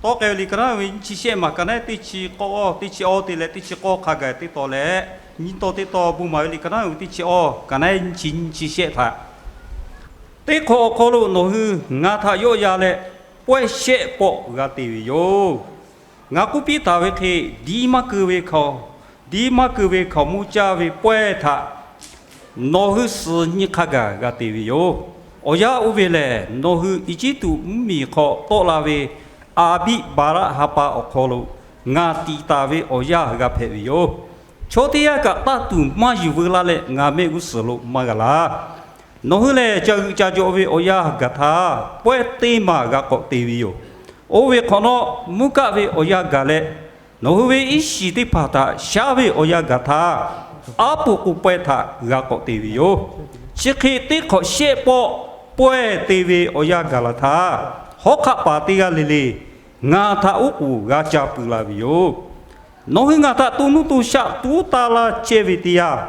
Tawˆ k'ai ve liꞈ ka naˉ ve nyiˇ chi shehˆ maˬ, ka naˉ teˇ chi k'awˇ, teˇ chi awˇ te leh teˇ chi k'awˇ hk'a gaˬ teˇ taw leh, nyiˇ taw teˇ taw bon maˍ ve liꞈ ka naˉ ve teˇ chi awˇ, ka naˉ nyiˇ chi nyiˇ chi shehˆ htaꞈ teˇ hk'awꞈ awˬ hk'aw lo nawˬ hui ngaˬ htaꞈ yawˆ yan leh pawehˇ shehˆ pawˆ g'a te ve yoˬ. Ngaˬ k'oˆ piˇ taˍ ve hk'e, diˇ maˇ keu ve hkaoˍ, diˇ maˇ keu ve hkaoˍmonˇ caˇ ve pawehˇ htaꞈ nawˬ hui suhˍ nyi hk'a gaˬ g'a te ve yoˬ. Awˬ yanˇ oˇ ve lehˬ, nawˬ hui Eˇjiˇtuꞈ mvuhˇmiˬ hk'aw tawˆ la ve Aˍbiˆbaˍraˆ ha pa awˬ hk'aw lo ngaˬ tiꞈ taˍ ve awˬ yanˇ g'a hpehꞈ ve yoˬ. Chaw teˇ g'aˇ kaꞈ taˇ tuˬ maˇ yuˬ veu laˇ leh ngaˬ mehˆ g'uˇ suhˍ lo maˇ g'a laˇ. Nawˬ hui lehˬ, ca g'euꞈ ca jawꞈ ve awˬ yanˇ gaˬ htaˇ, pawehˇ teˇ maˬ g'a k'awꞈ te ve yoˬ. Oˇ ve hk'awꞈ nawˉ, mvuhˇ kaˆ ve awˬ yanˇ gaˬ leh, nawˬ hui ve iˉ shiˍ teˇ hpaˍ htaꞈ shaˉ ve awˬ yanˇ gaˬ htaˇ, aˉ poꞈ k'o pawehˇ htaꞈ g'a k'awꞈ te ve yoˬ. Chi hk'e teˇ hk'awꞈ shehˆ pawˆ pawehˇ te ve awˬ yanˇ gaˬ la htaˇ, hawˉ hk'aˆ paˍ teˇ g'aˇ le le ngaˬ htaꞈ oˉ k'oˍ g'a ca pui la ve yoˬ. Nawˬ hui ngaˬ htaꞈ to nuˇ to shaˆ tuˉ taˇ laˇ chehˇ ve teˇ yanˇ,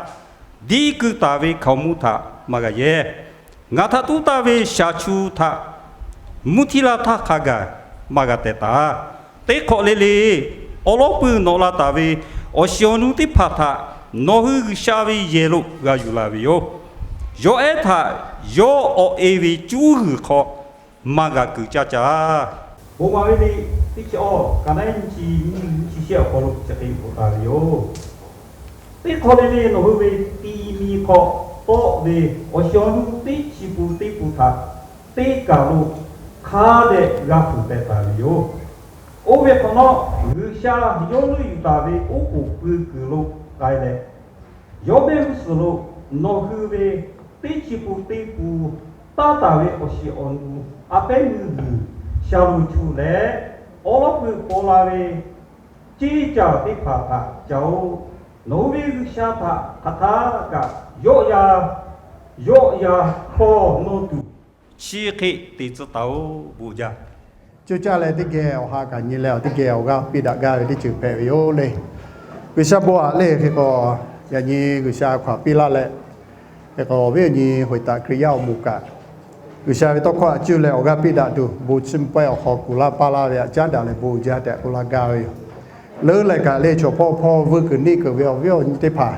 diˇ keu taˍ ve hkaoˍmonˇ htaꞈ maˇ g'a yehˇ. Ngaˬ htaꞈ tuˉ taˇ ve shaˍ chu htaꞈ mvuhˇ htiˇ laˇ htaˇ hk'a gaˬ maˇ g'a teh taˍ. Teˇ hk'awꞈ le le awˉ lawˉ pui nawꞈ la taˍ ve awˬ shiˍ awˬ nu teˇ hpaˍ htaꞈ nawˬ hui G'uiˬsha ve yehˬ lo g'a yuˬ la ve yoˬ. Yawˇ ehˉ htaꞈ yawˇ awˬ e ve cuˉ g'uiˬ hk'aw maˇ g'a kuiˬ caˇ caˇ. Bon maˍ ve liꞈ teˇ chi awˇ, ka naˉ nyiˇ chi nyiˇ chi shehˆ awˬ hk'aw lo chi hk'e k'oˆ taˍ ve yoˬ. Teˇ hk'awꞈ le le nawˬ hui ve ti mi hk'aw tawˆ ve awˬ shiˍ awˬ nu teˇ chi pun teˇ pun htaꞈ teˇ kaˬ lo hk'a dehꞈ g'a hpuꞈ pehˍ taˍ ve yoˬ. Oˇ ve hk'awꞈ nawˉ, G'uiˬsha yawˇ nuˇ yuˬ taˍ ve oˉ k'oˍ pui kuiˬ lo k'ai leh, yawˇ mehˆ g'uˇ suhˍ lo nawˬ hui ve teˇ chi pun teˇ pun taˇ taˍ ve awˬ shiˍ awˬ nu a pehˉ meuˇ g'uiˬ sha lo chu leh, awˉ lawˉ pui paw la ve ceˇ caˬ teˇ hpaˍ htaꞈ caˍ-oˬ. Nawˬ hui ve G'uiˬsha htaꞈ hk'aˬ htaˇ kaꞈ yawˆ yan, yawˆ yan hkawˇ nawˇ tuˬ chi hk'e te tcuh taˍ-oˬ. Bon jaˇ. Coˇ caˇ leh teˇ geh awˬ ha kaꞈ nyi leh, awˬ teˇ geh awˬ g'aˇ piˇ daꞈ gaˇ ve teˇ ceuˬ hpehꞈ ve yoˬ le. G'uiˬsha bon aꞈ le hk'e k'o, yaꞈ nyi G'uiˬsha hkaw aˬ piˇ laˇ leh, hk'e k'o awˬ viˉ awˬ nyi hoꞈ taˍ Hkriꞈ yaˇ awˬ moˍ kaꞈ, G'uiˬsha ve tawˇ hkawˇ aꞈ cuˇ leh awˬ g'aˇ piˇ daꞈ tuˬ, bon chiˇ mvuh pawehˇ awˬ hk'aw kuˬ laˇ paˇ laˇ ve aꞈ caˉ daꞈ leh bon jaˇ tehꞈ k'oˆ laˇ gaˇ ve yoˬ. Leuˉ leh kaꞈ le, chaw hpawˇ hpawˇ vuiˇ kuiˬ neˆ kuiˬ ve awˬ viˉ awˬ nyi teˇ hpaˍ,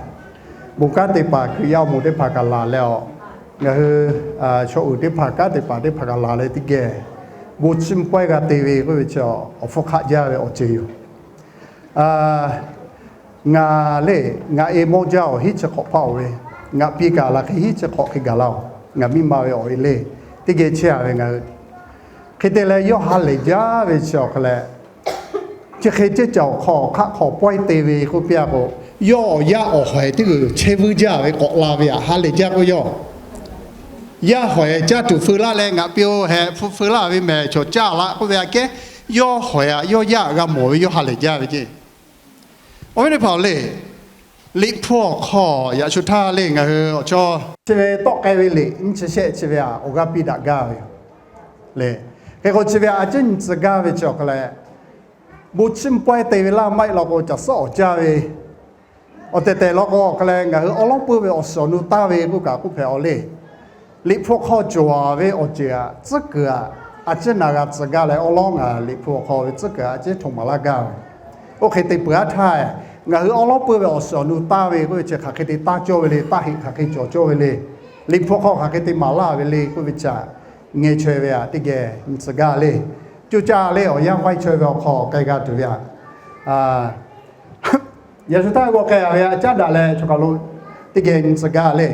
bon kanˉ te paˍ Hkriꞈ yaˇ awˬ moˍ teˇ hpaˍ kaꞈ laˬ leh, ngaˬ hui chaw uiˍ teˇ hpaˍ, kanˉ te paˍ teˇ hpaˍ kaꞈ laˬ leh teˇ geh bon chiˇ mvuh pawehˇ g'a te ve k'oˆ ve chi awˬ hpfuhˇ hk'aˆ jaˇ ve awˬ ceuˬ yoˬ. Ngaˬ le, ngaˬ e mawˇ jaˇ-oˬ, hiˉ chi hk'awꞈ hpaˇ-oˬ ve, ngaˬ piˇ kaꞈ laˬ hk'e hiˉ chi hk'awꞈ hk'e gaˬ laˇ-oˬ. Ngaˬ miˇ ma ve awˬ e le, teˇ geh chehˇ-a ve ngaˬ hui hk'e te leh yawˇ ha lehˬ jaˇ ve chi awˬ hk'aw leh, chi hk'e cehˇ caˬ awˬ hk'aw hk'aˆ hk'aw pawehˇ te ve k'oˆ piˇ-a k'o, yawˇ awˬ yaˇ awˬ hawehˬ teˇ g'uiˬ chehˇ vuiˇ jaˇ ve k'awꞈ la ve aꞈ ha lehˬ jaˇ k'oˆ yawˇ yaˇ hawehˬ caˇ tuˬ feu laˇ leh ngaˬ piˇ-oˬ hehꞈ hpu feu laˇ ve mehˬ chaw caˇ laꞈ k'oˆ ve aꞈ kehˉ, yawˇ hawehˬ aꞈ yawˇ yaˇ g'a mawˬ ve yawˇ ha lehˬ jaˇ ve ceˇ. Awˬ viˉ teˇ hpaˍ-oˬ le, liꞈ hpu awˬ hk'aw yaꞈ shu htaˇ le ngaˬ hui awˬ chawˇ chi ve tawˆ k'ai ve liꞈ nyiˇ chi shehˆ chi ve aꞈ awˬ g'aˇ piˇ daꞈ gaˇ ve yoˬ le. Hk'e k'o chi ve aꞈ a ciˉ nyi tcuh gaˇ ve chi awˬ hk'aw leh, bon chiˇ mvuh pawehˇ te ve laˇ maˇ heˆ law k'o, caˬ suhˉ awˍ caˇ ve awˬ tehˬ tehˬ law k'o awˬ hk'aw leh ngaˬ hui awˉ lawˉ puiˇ ve awˬ shiˍ awˬ nu taˇ ve k'oˆ kaꞈ k'oˆ hpehꞈ-aw le. Liꞈ hpu hk'aw cawˬ ve awˬ ceuˬ aꞈ tcuhˉ kuiˬ aꞈ a ciˉ na g'a tcuh gaˇ leh, awˉ lawˉ ngaˬ liꞈ hpu awˬ hk'aw ve tcuhˉ kuiˬ aꞈ a ciˉ htoꞈ maˍ laˇ gaˇ ve. Oˇ hk'e te peuˬ aˉ htaˇ, ngaˬ hui awˉ lawˉ puiˇ ve awˬ shiˍ awˬ nu taˇ ve k'oˆ ve chi hk'aˬ hk'e te taˇ cawˇ ve le, taˇ heꞈ hk'aˬ hk'e cawˬ cawˇ ve le, liꞈ hpu hk'aw hk'aˬ hk'e te maˍ laˇ ve le k'oˆ ve chi aꞈ ngeh chaweh ve aꞈ teˇ geh nyi tcuh gaˇ le. Coˇ caˇ le awˬ yanˇ vaiˇ chaweh ve awˬ hk'aw k'ai g'a tuˬ ve aꞈ, yaꞈ shu htaˇ g'aw k'ai-a ve aꞈ caˉ daꞈ leh chaw kaˬ lo teˇ geh nyi tcuh gaˇ le.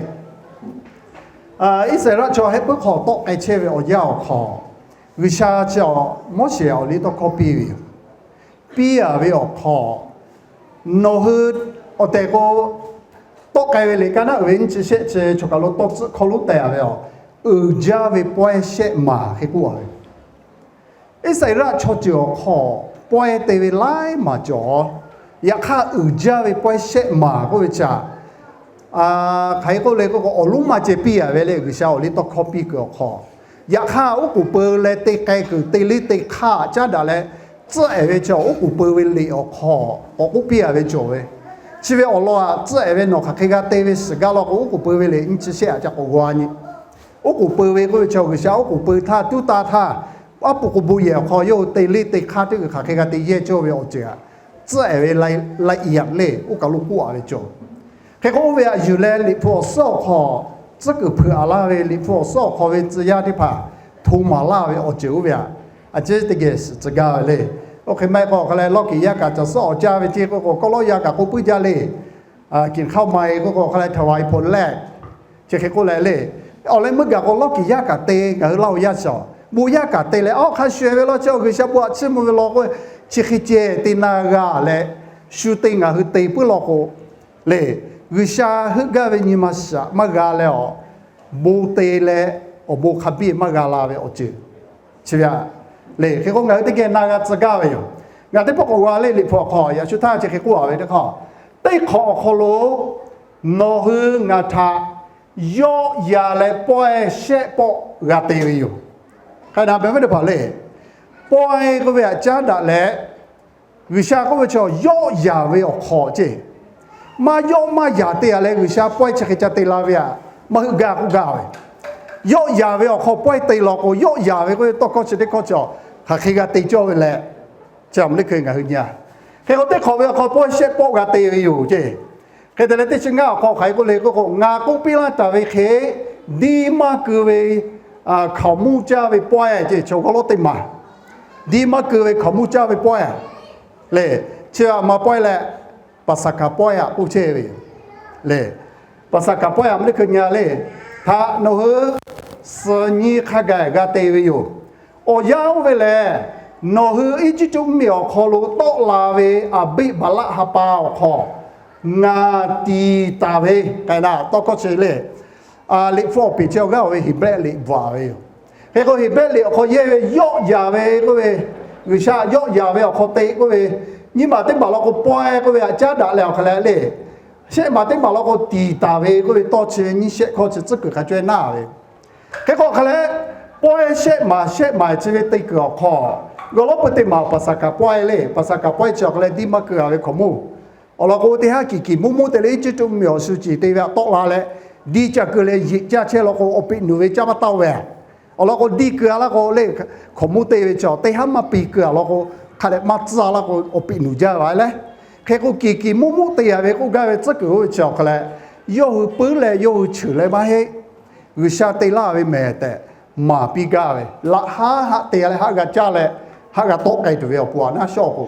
Iˉsaˍreˍlaˆ chaw heh puiˉ hk'aw tawˆ k'ai chehˇ ve awˬ yanˇ awˬ hk'aw, G'uiˬsha chi Moˉseˍ awˬ liˇ tawˇ hkawˇ piˇ ve yoˬ. Piˇ-a ve awˬ hk'aw, nawˬ hui awˬ tehˬ k'o, tawˆ k'ai ve liꞈ ka naˉ uiˍ ve nyiˇ chi shehˆ chi chaw kaˬ lo tawˇ tcuhˆ hkawˇ lonˉ tehꞈ-a ve aꞈ, uiˍ jaˇ ve pawehˇ shehˆ maˬ hk'e k'oˆ-a ve. Iˉsaˍreˍlaˆ chaw ceuˬ awˬ hk'aw pawehˇ te ve laiˉ maˬ cawˬ. Yaꞈ hk'aˇ uiˍ jaˇ ve pawehˇ shehˆ maˬ k'oˆ ve chi aꞈ, hk'aˬ hk'e k'oˆ le k'oˆ k'o, awˬ lonˉ maˇ ceh piˇ-a ve le, G'uiˬsha awˬ liˇ tawˇ hkawˇ piˇ kuiˬ awˬ hk'aw, yaꞈ hk'aˇ oˉ k'oˍ peu leh te k'ai kuiˬ te liˇ te hk'aˇ caˉ daꞈ leh, tcuhˆ-ehˍ ve chi oˉ k'oˍ peu ve liꞈ awˬ hk'aw k'awꞈ k'oˆ piˇ-a ve cawˬ ve. Chi ve awˬ lawn aꞈ tcuhˆ-ehˍ ve nawˬ hk'aˬ hk'e g'a te ve shiˍ gaˇ law k'o, oˉ k'oˍ peu ve liꞈ nyiˇ chi shehˆ aꞈ ca k'awꞈ g'aw nyi. Oˉ k'oˍ peu ve k'oˆ ve chi G'uiˬsha oˉ k'oˍ peu htaˇ tuˉ taˇ htaˇ, aˉ poꞈ k'o bon yehˬ awˬ hk'aw yawˇ hui te leˇ te hk'aˇ teˇ g'uiˬ hk'aˬ hk'e g'a te yehˇ cawˇ ve awˬ ceuˬ aꞈ tcuhˉ-ehˍ ve la iˉ yaꞈ leˇ oˇ kaˬ lo k'oˆ-a ve cawˬ. Hk'e k'o oˇ ve aꞈ yuˬ leh Liꞈ hpu awˬ suhˉ awˬ hk'aw tcuhˉ kuiˬ hpeuꞈ-a laˇ ve, Liꞈ hpu awˬ suhˉ awˬ hk'aw ve tcuh yaˇ teˇ hpaˍ hto maˍ laˇ ve awˬ ceuˬ oˇ ve aꞈ a ciˉ teˇ geh shiˍ tcuh gaˇ ve le. Oˇ hk'e maˇ heˆ k'o hk'a leh lawˇ kiˍ yaˇ kaꞈ caˬ suhˉ awˬ caˇ ve ceˇ k'oˆ k'o, kawˆ lawˇ yaˇ kaꞈ k'oˆ puiˉ jaˇ le. Kiˍ hk'aˇ ma-e k'oˆ k'o hk'a leh htaꞈ wa e hpaw lehˆ chi hk'e k'oˆ leh le. Awˬ leh meuˇ gaˬ k'o lawˇ kiˍ yaˇ kaꞈ te, ngaˬ hui Laˇ hu yaˇ shaˍ bon yaˇ kaꞈ te leh, awˬ hk'a shuˍ-ehˍ ve law chi awˬ G'uiˬsha bon aꞈ chiˇ mvuh ve law k'o, chi hk'e ceh te na g'a leh, shu te ngaˬ hui te puiˉ law k'o le, G'uiˬsha heuˆ gaˇ ve nyi ma shaꞈ maˇ g'a leh awˬ bon te leh awˬ bon hk'a biˇ maˇ g'a la ve awˬ ceuˬ chi ve aꞈ le. Hk'e k'o ngaˬ hui teˇ geh na g'a tcuh gaˇ ve yoˬ. Ngaˬ teˇ pawˆ k'awꞈ g'a le, Liꞈ hpu awˬ hk'aw yaꞈ shu htaˇ chi hk'e k'oˆ-a ve teˇ hk'aˇ, teˇ hk'awꞈ awˬ hk'aw lo nawˬ hui ngaˬ htaꞈ yawˆ yan leh pawehˇ shehˆ pawˆ g'a te ve yoˬ. Hk'a na ve teˇ hpaˍ le, pawehˇ k'oˆ ve aꞈ caˉ daꞈ leh, G'uiˬsha k'oˆ ve chaw yawˆ yan ve awˬ hk'aw ceˇ, maˇ yawˆ maˇ yan te-a leh G'uiˬsha pawehˇ chi hk'e ca te la ve aꞈ maˇ heuˆ gaˇ k'oˆ gaˇ ve. Yawˆ yan ve awˬ hk'aw pawehˇ te law k'o, yawˆ yan ve k'oˆ ve tawˇ hkawˇ chi teˇ hkawˇ chi hk'aˬ hk'e g'a te cawˇ ve leh, chi aˬ meuˇ teˇ hkui ngaˬ hui nyi-a. Hk'e k'o teˇ hk'awꞈ ve awˬ hk'aw pawehˇ shehˆ pawˆ g'a te ve yoˬ ceˇ. Hk'e te leh teˇ chi ngaˇ awˬ hk'aw hk'aˬ hk'e k'oˆ le k'oˆ k'o, ngaˬ k'oˆ piˇ laˇ taˍ ve hk'e, diˇ maˇ keu ve hkaoˍmonˇ caˇ ve pawehˇ ceˇ, chaw g'awˇ lawˇ teˇ maˬ, diˇ maˇ keu ve hkaoˍmonˇ caˇ ve pawehˇ le. Chi aꞈ ma pawehˇ leh, Paˍsaˍhkaˍ pawehˇ aꞈ k'oˆ chehˇ ve le. Paˍsaˍhkaˍ pawehˇ aꞈ meuˇ teˇ hkui nyi-a le. Htaꞈ nawˬ hui suhˍ nyi hk'a gaˬ g'a te ve yoˬ. Awˬ yanˇ oˇ ve lehˬ, nawˬ hui Eˇjiˇtuꞈ mvuhˇmiˬ awˬ hk'aw lo tawˆ la ve Aˍbeˆbaˍlaˆ ha pa awˬ hk'aw ngaˬ tiˍ taˍ ve k'ai na tawˇ hkawˇ chi le. Liꞈ hpu awˬ peˍ chi awˬ g'aˇ oˬ ve Heˍbrehˇ liꞈ bvuhꞈ ve yoˬ. Hk'e k'o Heˍbrehˇ liꞈ awˬ hk'aw yehˇ ve yawˆ yan ve k'oˆ ve, G'uiˬsha yawˆ yan ve awˬ hk'aw te k'oˆ ve, nyiˇ maˬ teˇ maˬ law k'o pawehˇ k'oˆ ve aꞈ caˉ daꞈ leh awˬ hk'a leh le, shehˆ maˬ teˇ maˬ law k'o tiˍ taˍ ve k'oˆ ve tawˇ chi ve nyiˇ shehˆ hkawˇ chi tcuhˉ kuiˬ hk'a caweh naˇ ve. Hk'e k'o hk'a leh, pawehˇ shehˆ maˬ shehˆ maˬ chi ve te kuiˬ awˬ hk'aw, g'awˇ lawˇ peu teˇ maˬ Paˍsaˍhkaˍ pawehˇ le. Paˍsaˍhkaˍ pawehˇ chi awˬ hk'a leh diˇ maˇ keu-a ve hkaoˍmonˇ awˬ lawn k'o, teˇ haˉ kiˍ kiˍ muˇ muˇ te leh Eˇjiˇtuꞈ mvuhˇmiˬ awˬ shu ciˍ te ve aꞈ tawˆ la leh, diˇ ca keu leh yeꞈ caˇ chehˇ law k'o, awˬ peꞈ nuˬ ve caˇ maˇ taˇ ve. Awˬ lawn k'o, diˇ keu-a laˇ k'o le, hkaoˍmonˇ te ve chi teˇ haˉ maˇ pi keu-a law k'o, hk'a dehꞈ maˇ tcuhˇ laˇ k'o, awˬ peꞈ nuˬ jaˇ ve le. Hk'e k'o, kiˍ kiˍ muˇ muˇ te-a ve k'oˆ gaˇ ve tcuhˉ kuiˬ oˇ ve chi awˬ hk'a leh, yawˇ hui puiˉ leh yawˇ hui cheuˬ leh maˇ heˆ, G'uiˬsha te laˇ ve mehˍ tehꞈ maˍ piˇ gaˇ ve, laꞈ haˉ haˆ te leh haˆ g'a caˇ leh, haˆ g'a tawˆ k'ai tuˬ ve awˬ pon aꞈ naˉ shawˉ k'o,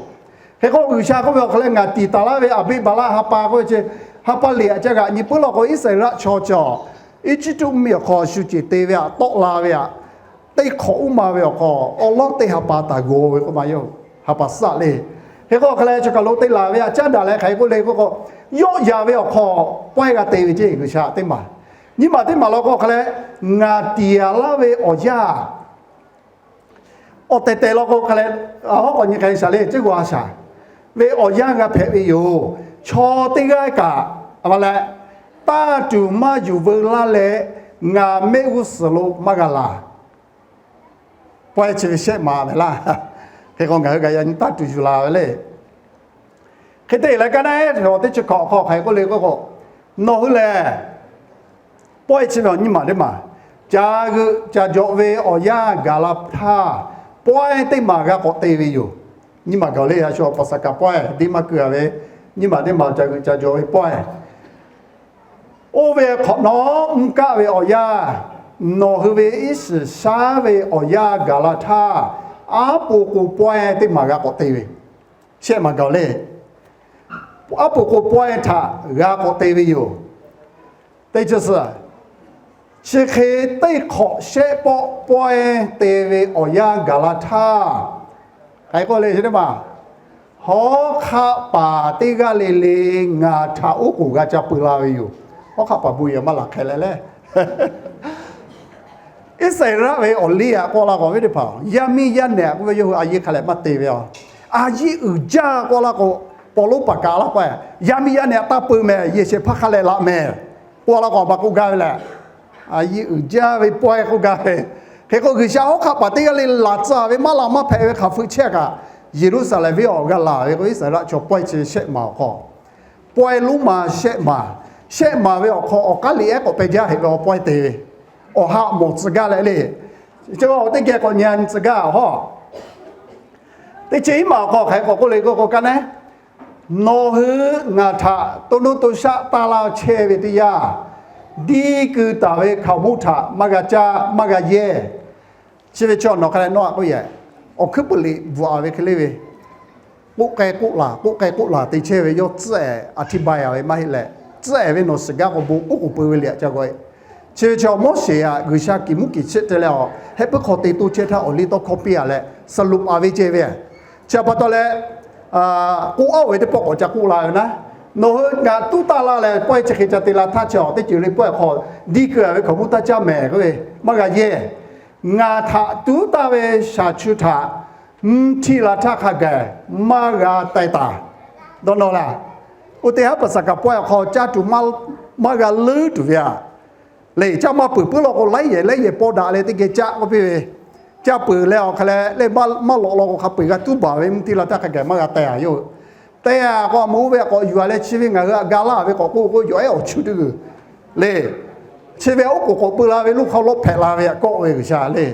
hk'e k'o G'uiˬsha k'oˆ ve awˬ hk'a leh ngaˬ tiˍ taˍ laˇ ve Aˍbeˆbaˍlaˆ ha pa k'oˆ ve chi, ha pa liꞈ aꞈ ca g'aꞈ nyi puiˉ law k'o, Iˉsaˍreˍlaˆ chaw cawˬ Eˇjiˇtuꞈ mvuhˇmiˬ awˬ hk'aw shu ceˬ te ve aꞈ tawˆ la ve aꞈ, teˇ hk'awꞈ uˉ ma ve awˬ hk'aw awˉ lawˉ teˇ ha pa taˍ g'aw ve k'oˆ ma yoˬ. Ha pa suhˉ le. Hk'e k'o hk'a leh chi kaˬ lo te laˬ ve aꞈ caˉ daꞈ leh hk'aˬ hk'e k'oˆ le k'oˆ k'o, yawˆ yan ve awˬ hk'aw pawehˇ g'a te ve ceˇ G'uiˬsha teˇ maˬ. Nyiˇ maˬ teˇ maˬ law k'o hk'a leh, ngaˬ tiˍ-a laˇ ve awˬ yanˇ awˬ tehˬ tehˬ law k'o hk'a leh, hawˉ k'awꞈ nyi k'ai shaˍ le, ceˇ g'aw a shaˍ ve awˬ yanˇ g'a hpehꞈ ve yoˬ. Chaw teˇ g'aˇ kaꞈ a ma leh, taˇ tuˬ maˇ yuˬ veu laˇ leh, ngaˬ mehˆ g'uˇ suhˍ lo maˇ g'a laˬ. Pawehˇ chi ve shehˆ maˬ ve laˇ. Hk'e k'o ngaˬ hui kaꞈ yaꞈ nyi taˇ tuˬ yuˬ laˬ ve le. Hk'e te leh ka naˉ ehˉ teˇ chi hkawꞈ hk'aw hk'aˬ hk'e k'oˆ le k'oˆ k'o, nawˬ hui lehˬ pawehˇ chi ve awˬ nyiˇ maˬ teˇ maˬ, ca g'euꞈ ca jawꞈ ve awˬ yanˇ gaˬ la htaˇ, pawehˇ teˇ maˬ g'a k'awꞈ te ve yoˬ. Nyiˇ maˬ gaˬ le, a shu Paˍsaˍhkaˍ pawehˇ diˇ maˇ keu a ve, nyiˇ maˬ teˇ maˬ ca g'euꞈ ca jawꞈ ve pawehˇ. Oˇ ve hk'awꞈ nawˉ mvuhˇ kaˆ ve awˬ yanˇ, nawˬ hui ve iˉ shiˍ shaˉ ve awˬ yanˇ gaˬ la htaˇ, aˉ po k'o pawehˇ teˇ maˬ g'a k'awꞈ te ve, shehˆ maˬ gaˬ le. Aˉ po k'o pawehˇ htaꞈ g'a k'awꞈ te ve yoˬ. Teˇ chi suhˍ, chi hk'e teˇ hk'awꞈ shehˆ pawˆ pawehˇ te ve awˬ yanˇ gaˬ la htaˇ, hk'aˬ hk'e k'oˆ le chi teˇ maˬ, hawˉ hk'aˆ paˍ teˇ g'aˇ le le ngaˬ htaꞈ oˉ k'oˍ g'a ca peu la ve yoˬ. Hawˉ hk'aˆ paˍ bon yehˬ maˇ laˬ hk'e leh leh Iˉsaˍreˍlaˆ ve awˬ liˇ aꞈ k'oˆ laˇ k'o, awˬ viˉ teˇ hpaˍ, yaˇ miˇ yaˇ nehˬ k'oˆ ve yawˇ hui a yiˇ hk'a leh maˇ te ve a. A yiˇ uiˍ jaˇ k'oˆ laˇ k'o, paw lonˉ paˍ kaꞈ laˇ k'o, yaˇ miˇ yaˇ nehˬ aꞈ taˇ peu mehˍ, yehˬ shehˍ hpaˇ hk'a leh laꞈ mehˍ k'oˆ laˇ k'o, a ma k'oˆ gaˇ ve lehˬ, a yiˇ uiˍ jaˇ ve pawehˇ k'oˆ gaˇ ve. Hk'e k'o G'uiˬsha hawˉ hk'aˆ paˍ teˇ g'aˇ le laˬ tcuh ve maˇ laˬ maˇ hpehꞈ ve hk'aˬ hpeuꞈ chehˇ kaꞈ, Yeˍruˆsaˍlehnˍ venˇ awˬ g'a laˬ ve k'o, Iˉsaˍreˍlaˆ chaw pawehˇ chi shehˆ maˬ awˬ hk'aw, pawehˇ lonˉ ma shehˆ maˬ, shehˆ maˬ ve awˬ hk'aw awˬ k'aˉ liꞈ ehˉ k'awꞈ peh jaˇ heꞈ ve awˬ pawehˇ te ve, awˬ ha mawˬ tcuh gaˇ leh le. Teˇ geh k'awꞈ nyi tcuh gaˇ hawˉ. Teˇ ceuˬ iˉ maˬ awˬ hk'aw hk'aˬ hk'e k'awꞈ k'oˆ le k'o k'o, ka neˉ, nawˬ hui ngaˬ htaꞈ to nuˇ to shaˆ taˇ laˇ chehˇ ve teˇ yanˇ, diˇ keu taˍ ve hkaoˍmonˇ htaꞈ maˇ g'a caˇ maˇ g'a yehˇ. Chi ve chaw nawˬ hk'a leh nawˇ aꞈ k'oˆ yehˬ, awˬ hkuiˉ puiˍ liꞈ bvuhꞈ a ve hk'e le ve, k'oˆ k'ai k'oˆ laˬ k'oˆ k'ai k'oˆ laˬ te chehˇ ve yawˇ tcuhˉ ehˍ a htiˇ ba yaꞈ ve maˇ heˆ leh, tcuhˉ ehˍ ve nawˬ shiˍ gaˇ k'o bon k'oˆ k'oˍ peu ve liꞈ aꞈ ca g'awˆ e. Chi ve chaw Moˉseˍ aꞈ G'uiˬsha kiˬ muˉ kiˬ chiˆ te leh awˬ hehˆ puiˉ hk'aw te toˇ chehˇ htaˇ awˬ liˇ tawˇ hkawˇ piˇ a leh suh loꞈ a ve ceh ve. Chi pa taw leh, k'oˆ aˉ ve teˇ pawˆ k'awꞈ ca k'oˆ la ve naˉ, nawˬ hui ngaˬ tuˉ taˇ laˇ leh pawehˇ chi hk'e ca te la htaˇ chi awˬ teˇ ceuˬ le pawehˇ hk'aw diˇ keu a ve hkaoˍmonˇ taˇ caˇ mehˍ k'oˆ ve maˇ g'a yehˇ. Ngaˬ htaꞈ tuˉ taˇ ve shaˍ chu htaꞈ mvuhˇ htiˇ la htaˇ hk'a gaˬ maˇ g'a teh taˍ. Dawˇ nawˇ laˇ. Oˇ teˇ haˉ paˍ saˍ kaˍ pawehˇ awˬ hk'aw caˇ tuˬ maˇ g'a leuˉ tuˬ ve aꞈ, le caˇ maˇ peuˬ puiˉ law k'o laiˉ yehˬ laiˉ yehˬ paw daꞈ leh teˇ geh caˇ k'oˆ piˇ ve, caˇ peuˬ leh awˬ hk'a leh le maˇ lawꞈ law k'o hk'a peu-eˬ g'a tuˉ baˬ ve mvuhˇ htiˇ la htaˇ hk'a gaˬ maˇ g'a teh a yoˬ. Teh a k'o a moˍ oˇ ve k'awꞈ yuˬ a leh chi ve ngaˬ hui aꞈ ga laˇ ve k'awꞈ k'oˆ k'o yawˬ ehˉ awˬ chu teˇ g'uiˬ le. Chi ve oˉ k'oˍ k'awꞈ peu la ve loˇ hk'aw lawˇ hpehꞈ la ve aꞈ kawˆ ve G'uiˬsha le.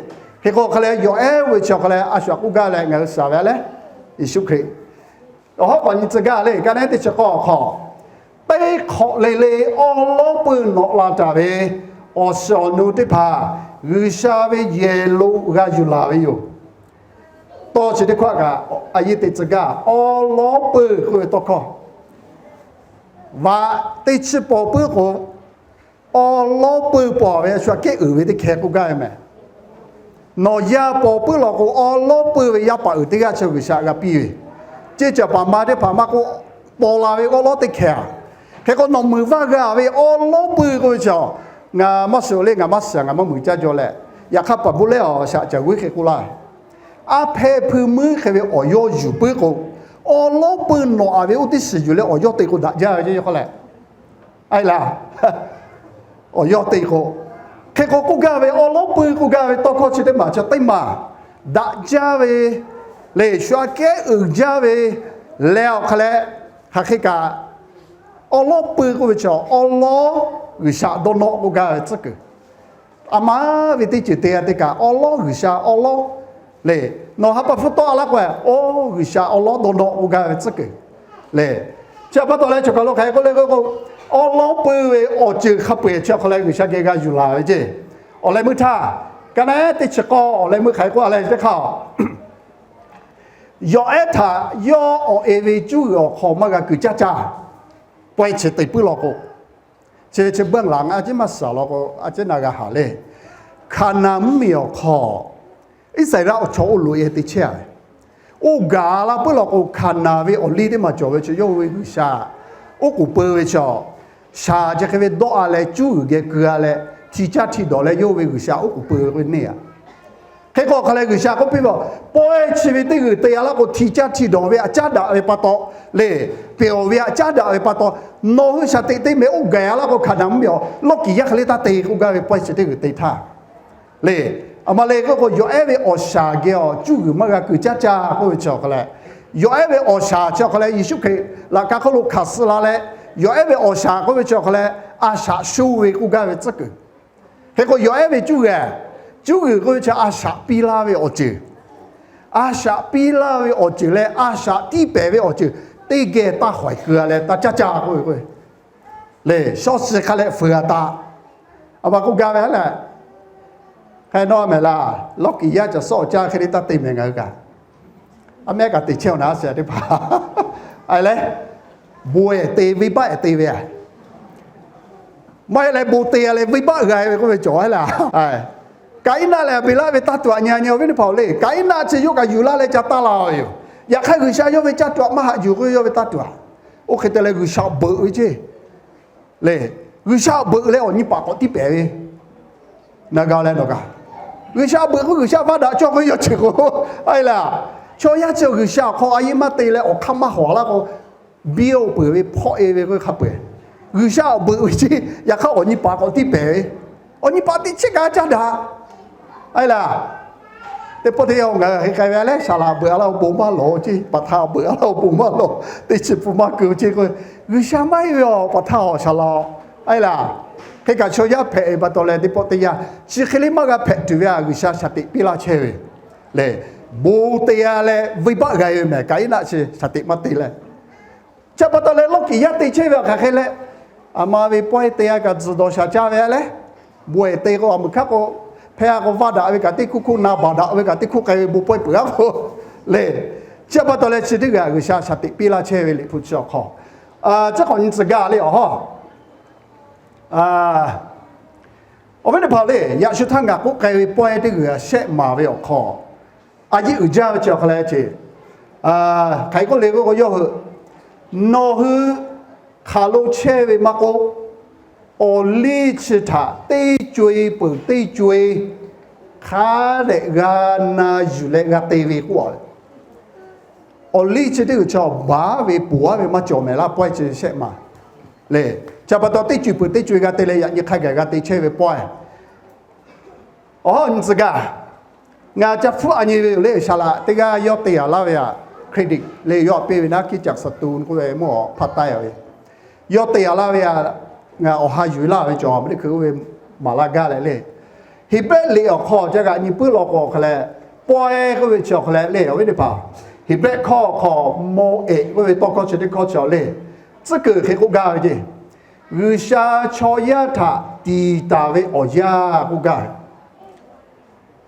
Hk'e k'o hk'a leh yawˬ ehˉ ve chi awˬ hk'a leh a shu aꞈ k'oˆ gaˇ leh ngaˬ hui shiˍ ve a leh, Yeˍsuˆ Hkriꞈ awˬ hawˉ k'awꞈ nyi tcuh gaˇ le. Ka neˉ teˇ chi k'awˇ awˬ hk'aw, teˇ hk'awꞈ le le awˉ lawˉ peuˇ nawꞈ la taˍ ve awˬ shiˍ awˬ nu teˇ hpaˍ G'uiˬsha ve yehˬ lo g'a yuˬ laˬ ve yoˬ. Tawˇ chi teˇ hkawˇ kaꞈ a yehˉ te tcuh gaˇ, awˉ lawˉ peuˇ k'oˆ ve tawˇ hkawˇ vaꞈ teˇ chi paw puiˉ k'o, awˉ lawˉ peuˇ paw ve a shu aꞈ kehˉ uiˍ ve teˇ hkeh k'oˆ gaˇ ve mehˍ. Nawˬ yaˇ paw puiˉ law k'o, awˉ lawˉ peuˇ ve yaˇ paˍ uiˍ teˇ g'aˇ chi G'uiˬsha g'a piˇ ve, ceˇ caˬ paˍ ma teˇ hpaˍ maˇ k'oˆ, paw la ve awˉ lawˉ teˇ hkeh a. Hk'e k'o nawˬ muiˬ vaˇ g'a ve awˉ lawˉ peuˇ k'oˆ ve chi, ngaˬ maˇ shiˍ le, ngaˬ maˇ shiˍ, ngaˬ maˇ muiˬ caˇ jaw leh, yaꞈ hk'aˇ paˍ bon lehˬ awˬ shaꞈ caˬ g'uiˇ hk'e k'oˆ laˇ. A hpehꞈ hpui muiˉ hk'e ve awˬ yawˇ yuˬ puiˉ k'o, awˉ lawˉ peuˇ nawꞈ a ve oˇ teˇ shiˍ yuˬ leh awˬ yawˇ te k'o daꞈ jaˇ ve ceˇ k'oˆ leh, a e laˬ, awˬ yawˇ te k'o, hk'e k'o k'oˆ gaˇ ve awˉ lawˉ peuˇ k'oˆ gaˇ ve tawˇ hkawˇ chi teˇ maˬ chi teˇ maˬ daꞈ jaˇ ve le, shu aꞈ kehˉ uiˍ jaˇ ve leh awˬ hk'a leh, hk'aˬ hk'e kaꞈ awˉ lawˉ peuˇ k'oˆ ve chi awˉ lawˉ G'uiˬsha dawˇ nawˆ k'oˆ gaˇ ve tcuhˉ kuiˬ. A ma ve teˇ ceuˬ te g'a te kaꞈ awˉ lawˉ G'uiˬsha awˉ lawˉ le. Nawˬ ha pa hpfuhˇ tawˆ a laˇ k'o, oˇ G'uiˬsha awˉ lawˉ dawˇ nawˆ k'oˆ gaˇ ve tcuhˉ kuiˬ le. Chi pa taw leh chaw kaˬ lo hk'aˬ hk'e k'oˆ le k'o, awˉ lawˉ peuˇ ve awˬ ceuˬ hk'a peu-eˬ chi awˬ hk'a leh G'uiˬsha geh g'a yuˬ laˬ ve ceˇ. Awˬ leh meuˇ htaˇ, ka neˉ teˇ chi k'awˇ awˬ leh meuˇ hk'aˬ hk'e k'oˆ a leh teˇ hk'aˇ, yawˬ ehˉ htaꞈ yawˇ awˬ e ve cuˉ g'uiˬ awˬ hk'aw maˇ g'a kuiˬ caˇ caˇ, pawehˇ chi te puiˉ law k'o, chi ve chi beuˆ laˬ a ciˉ maˇ shiˍ law k'o a ciˉ na g'a haˍ le. Hkaˍnanˍ mvuhˇmiˬ awˬ hk'aw Iˉsaˍreˍlaˆ awˬ chaw oˇ loꞈ e te chehˇ a ve, oˇ gaˬ la puiˉ law k'o Hkaˍnanˍ ve awˬ liˇ teˇ maˬ cawˬ ve chi yawˇ hui ve G'uiˬsha oˉ k'oˍ peu ve chi, shaˍ chi hk'e ve dawˆ a leh cuˉ g'uiˬ geh keu a leh hti caˇ hti dawˬ leh yawˇ hui ve G'uiˬsha oˉ k'oˍ peu ve k'oˆ ve neˇ a. Hk'e k'o hk'a leh G'uiˬsha k'oˆ piˇ ve, pawehˇ chi ve teˇ g'uiˬ te a laˇ k'o hti caˇ hti dawˬ ve aꞈ caˉ daꞈ ve pa taw le, pehˬ awˬ ve aꞈ caˉ daꞈ ve pa taw, nawˬ hui shaˍ teꞈ te mehˍ oˇ gaˬ a laˇ k'o Hkaˍnanˍ mvuhˇmiˬ awˬ lawˇ kiˬ yaˇ hk'e le taˇ te k'oˆ gaˇ ve pawehˇ chi teˇ g'uiˬ te htaˇ le. A ma le k'oˆ k'o yawˬ ehˉ ve awˬ shaˍ geh awˬ cuˉ g'uiˬ maˇ g'a kuiˬ caˇ caˇ k'oˆ ve chi awˬ hk'a leh, yawˬ ehˉ ve awˬ shaˍ chi awˬ hk'a leh Yeˍsuˆ Hkriꞈ laꞈ ka hk'oˆ lo hkanˍ suh la leh, yawˬ ehˉ ve awˬ shaˍ k'oˆ ve chi awˬ hk'a leh a shaꞈ sho ve k'oˆ gaˇ ve tcuhˉ kuiˬ. Hk'e k'o yawˬ ehˉ ve cuˉ g'uiˬ, cuˉ g'uiˬ k'oˆ ve chi a shaꞈ piˇ laˇ ve awˬ ceuˬ, a shaꞈ piˇ laˇ ve awˬ ceuˬ leh a shaꞈ tiˇ pehˍ ve awˬ ceuˬ teˇ geh taˇ hawehˬ keu a leh taˇ caˇ caˇ k'oˆ ve k'o le, shaw shiˍ hk'a leh fuiˍ a taˍ. A ma k'oˆ gaˇ ve a leh, hk'e nawˇ mehˍ laˇ, lawˇ kiˬ yaˇ caˬ suhˉ awˬ caˇ hk'e le taˇ te mehˍ ngaˬ hui kaꞈ. A mehˆ kaꞈ te chehˇ awˬ na a shiˍ teˇ hpaˍ a leh, bon ehˍ te venˇbaˆ ehˍ te ve a maˇ heˆ leh bon te a leh venˇbaˆ g'a ve k'oˆ ve cawˬ a laˇ. Kaˍiˉnaˆ leh Aˍbeˍlaˆ ve taˇ tuꞈ aꞈ nyi a nyi awˬ viˉ teˇ hpaˍ-oˬ le, Kaˍiˉnaˆ chi yawˇ kaꞈ yuˬ laˇ leh ca taˇ la ve yoˬ. Yaꞈ hk'aˇ G'uiˬsha yawˇ ve caˇ tuꞈ aꞈ maˇ haꞈ yuˬ k'oˆ ve yawˇ ve taˇ tuꞈ aꞈ. Oˇ hk'e te leh G'uiˬsha beuꞈ ve ceˇ le. G'uiˬsha beuꞈ leh awˬ nyi paˍ k'awꞈ tiˇ pehˍ ve, na ga leh nawˬ kaꞈ, G'uiˬsha beuꞈ k'oˆ G'uiˬsha vaˇ daꞈ cawˇ k'oˆ ve yawˇ ceuˬ k'o, a e laˇ, chaw yaˇ chi G'uiˬsha awˬ hk'aw a yeˇ maˇ te leh awˬ hk'aˇ maˇ hawˍ laˇ k'o, biˇ oˇ peuˬ ve hpawˆ e ve k'oˆ ve hk'a peu-eˬ, G'uiˬsha awˬ beuꞈ ve ceˇ. Yaꞈ hk'aˇ awˬ nyi paˍ k'awꞈ tiˇ pehˍ ve, awˬ nyi paˍ teˇ chiˉ kaꞈ caˇ daꞈ. A e laˇ, teˇ pawˆ teˇ yanˇ ngaˬ hui hk'e k'ai ve a lehˬ, saˍ laꞈ beuꞈ a laˇ-o bon maˇ lawˬ ceˇ, paˍ htaꞈ beuꞈ a laˇ-o bon maˇ lawˬ, teˇ chi pun maˇ keu ceˇ k'o, G'uiˬsha maˇ heˆ ve awˬ paˍ htaꞈ awˬ saˍ laꞈ-o, a e laˇ Hk'e kaꞈ chaw yaˇ hpehꞈ ve pa taw leh teˇ pawˆ teˇ yanˇ chi hk'e le maˇ g'a hpehꞈ tuˬ ve a, G'uiˬsha shaˍ teꞈ piˇ laˇ chehˇ ve le. Bon te-a leh venˇbaˆ g'a ve mehˍ, Kaˍiˉnaˆ chi shaˍ teꞈ maˇ te leh, chi pa taw leh lawˇ kiˍ yaˇ te chehˇ ve awˬ hk'aˬ hk'e leh, aˬ ma ve pawehˇ te-a kaꞈ tzuhˬ dawˬ shaˍ caˇ ve leh, bon te k'o a muiˬ hk'aˇ k'o, hpehˇ-a k'o vaˇ daꞈ ve kaꞈ teˇ hkuˇ hkuˇ, na baˬ daꞈ ve kaꞈ teˇ hkuˇ k'ai ve bon pawehˇ peuˬ-a k'o le. Chi pa taw leh chi teˇ g'aˇ G'uiˬsha shaˍ teꞈ piˇ laˇ chehˇ ve Liꞈ hpu chi awˬ hk'aw, chi k'awꞈ nyi tcuh gaˇ le awˬ hawˉ. Awˬ viˉ teˇ hpaˍ le, yaꞈ shu htaˇ ngaˬ k'oˆ k'ai ve pawehˇ teˇ g'uiˬ a shehˆ maˍ ve awˬ hk'aw, a yeˇ uiˍ jaˇ ve chi awˬ hk'aw leh ce, hk'aˬ hk'e k'oˆ le k'o, yawˇ hui nawˬ hui hk'aˬ lo chehˇ ve maˇ k'oˆ, awˬ liˇ chi htaꞈ teˇ co-e peuˬ teˇ co-e hk'a dehꞈ g'a na yuˬ leh g'a te ve k'oˆ a. Awˬ liˇ chi teˇ g'uiˬ chi awˬ baˬ ve poˬ-a ve maˇ cawˬ mehˍ laˇ, pawehˇ chi shehˆ maˍ le. Chi pa taw teˇ co-e peuˬ teˇ co-e g'a te leh yaꞈ nyi hk'a gaˬ g'a te chehˇ ve pawehˇ. Awˬ hawˉ nyi tcuh gaˇ. Ngaˬ ca hpfuhˆ a nyi ve yoˬ le, G'uiˬsha laꞈ teˇ g'aˇ yawˇ te-a laˇ ve a, credit le yawˇ htaꞈ piˇ ve naˉ, hkiˉ caꞈ saˍ tu k'oˆ ve mvuhˇ awˬ hpaˇ taiˇ a ve, yawˇ te-a laˇ ve a, ngaˬ awˬ ha yuˬ laˇ ve cawˬ, maˇ teˇ hkui oˇ ve maˍ laˇ gaˇ leh le. Heˍbrehˆ liꞈ awˬ hk'aw ca g'aꞈ nyi puiˉ law k'o awˬ hk'aw leh, pawehˇ k'oˆ ve chi awˬ hk'aw leh le, awˬ viˉ teˇ hpaˍ, Heˍbrehˆ hkawˇ awˬ hk'aw Moˍehˍ k'oˆ ve tawˇ hkawˇ chi teˇ hkawˇ chi le, tcuhˉ kuiˬ hk'e k'oˆ gaˇ ve ce. G'uiˬsha chaw yaˇ htaꞈ tiˍ taˍ ve awˬ yanˇ k'oˆ gaˇ ve.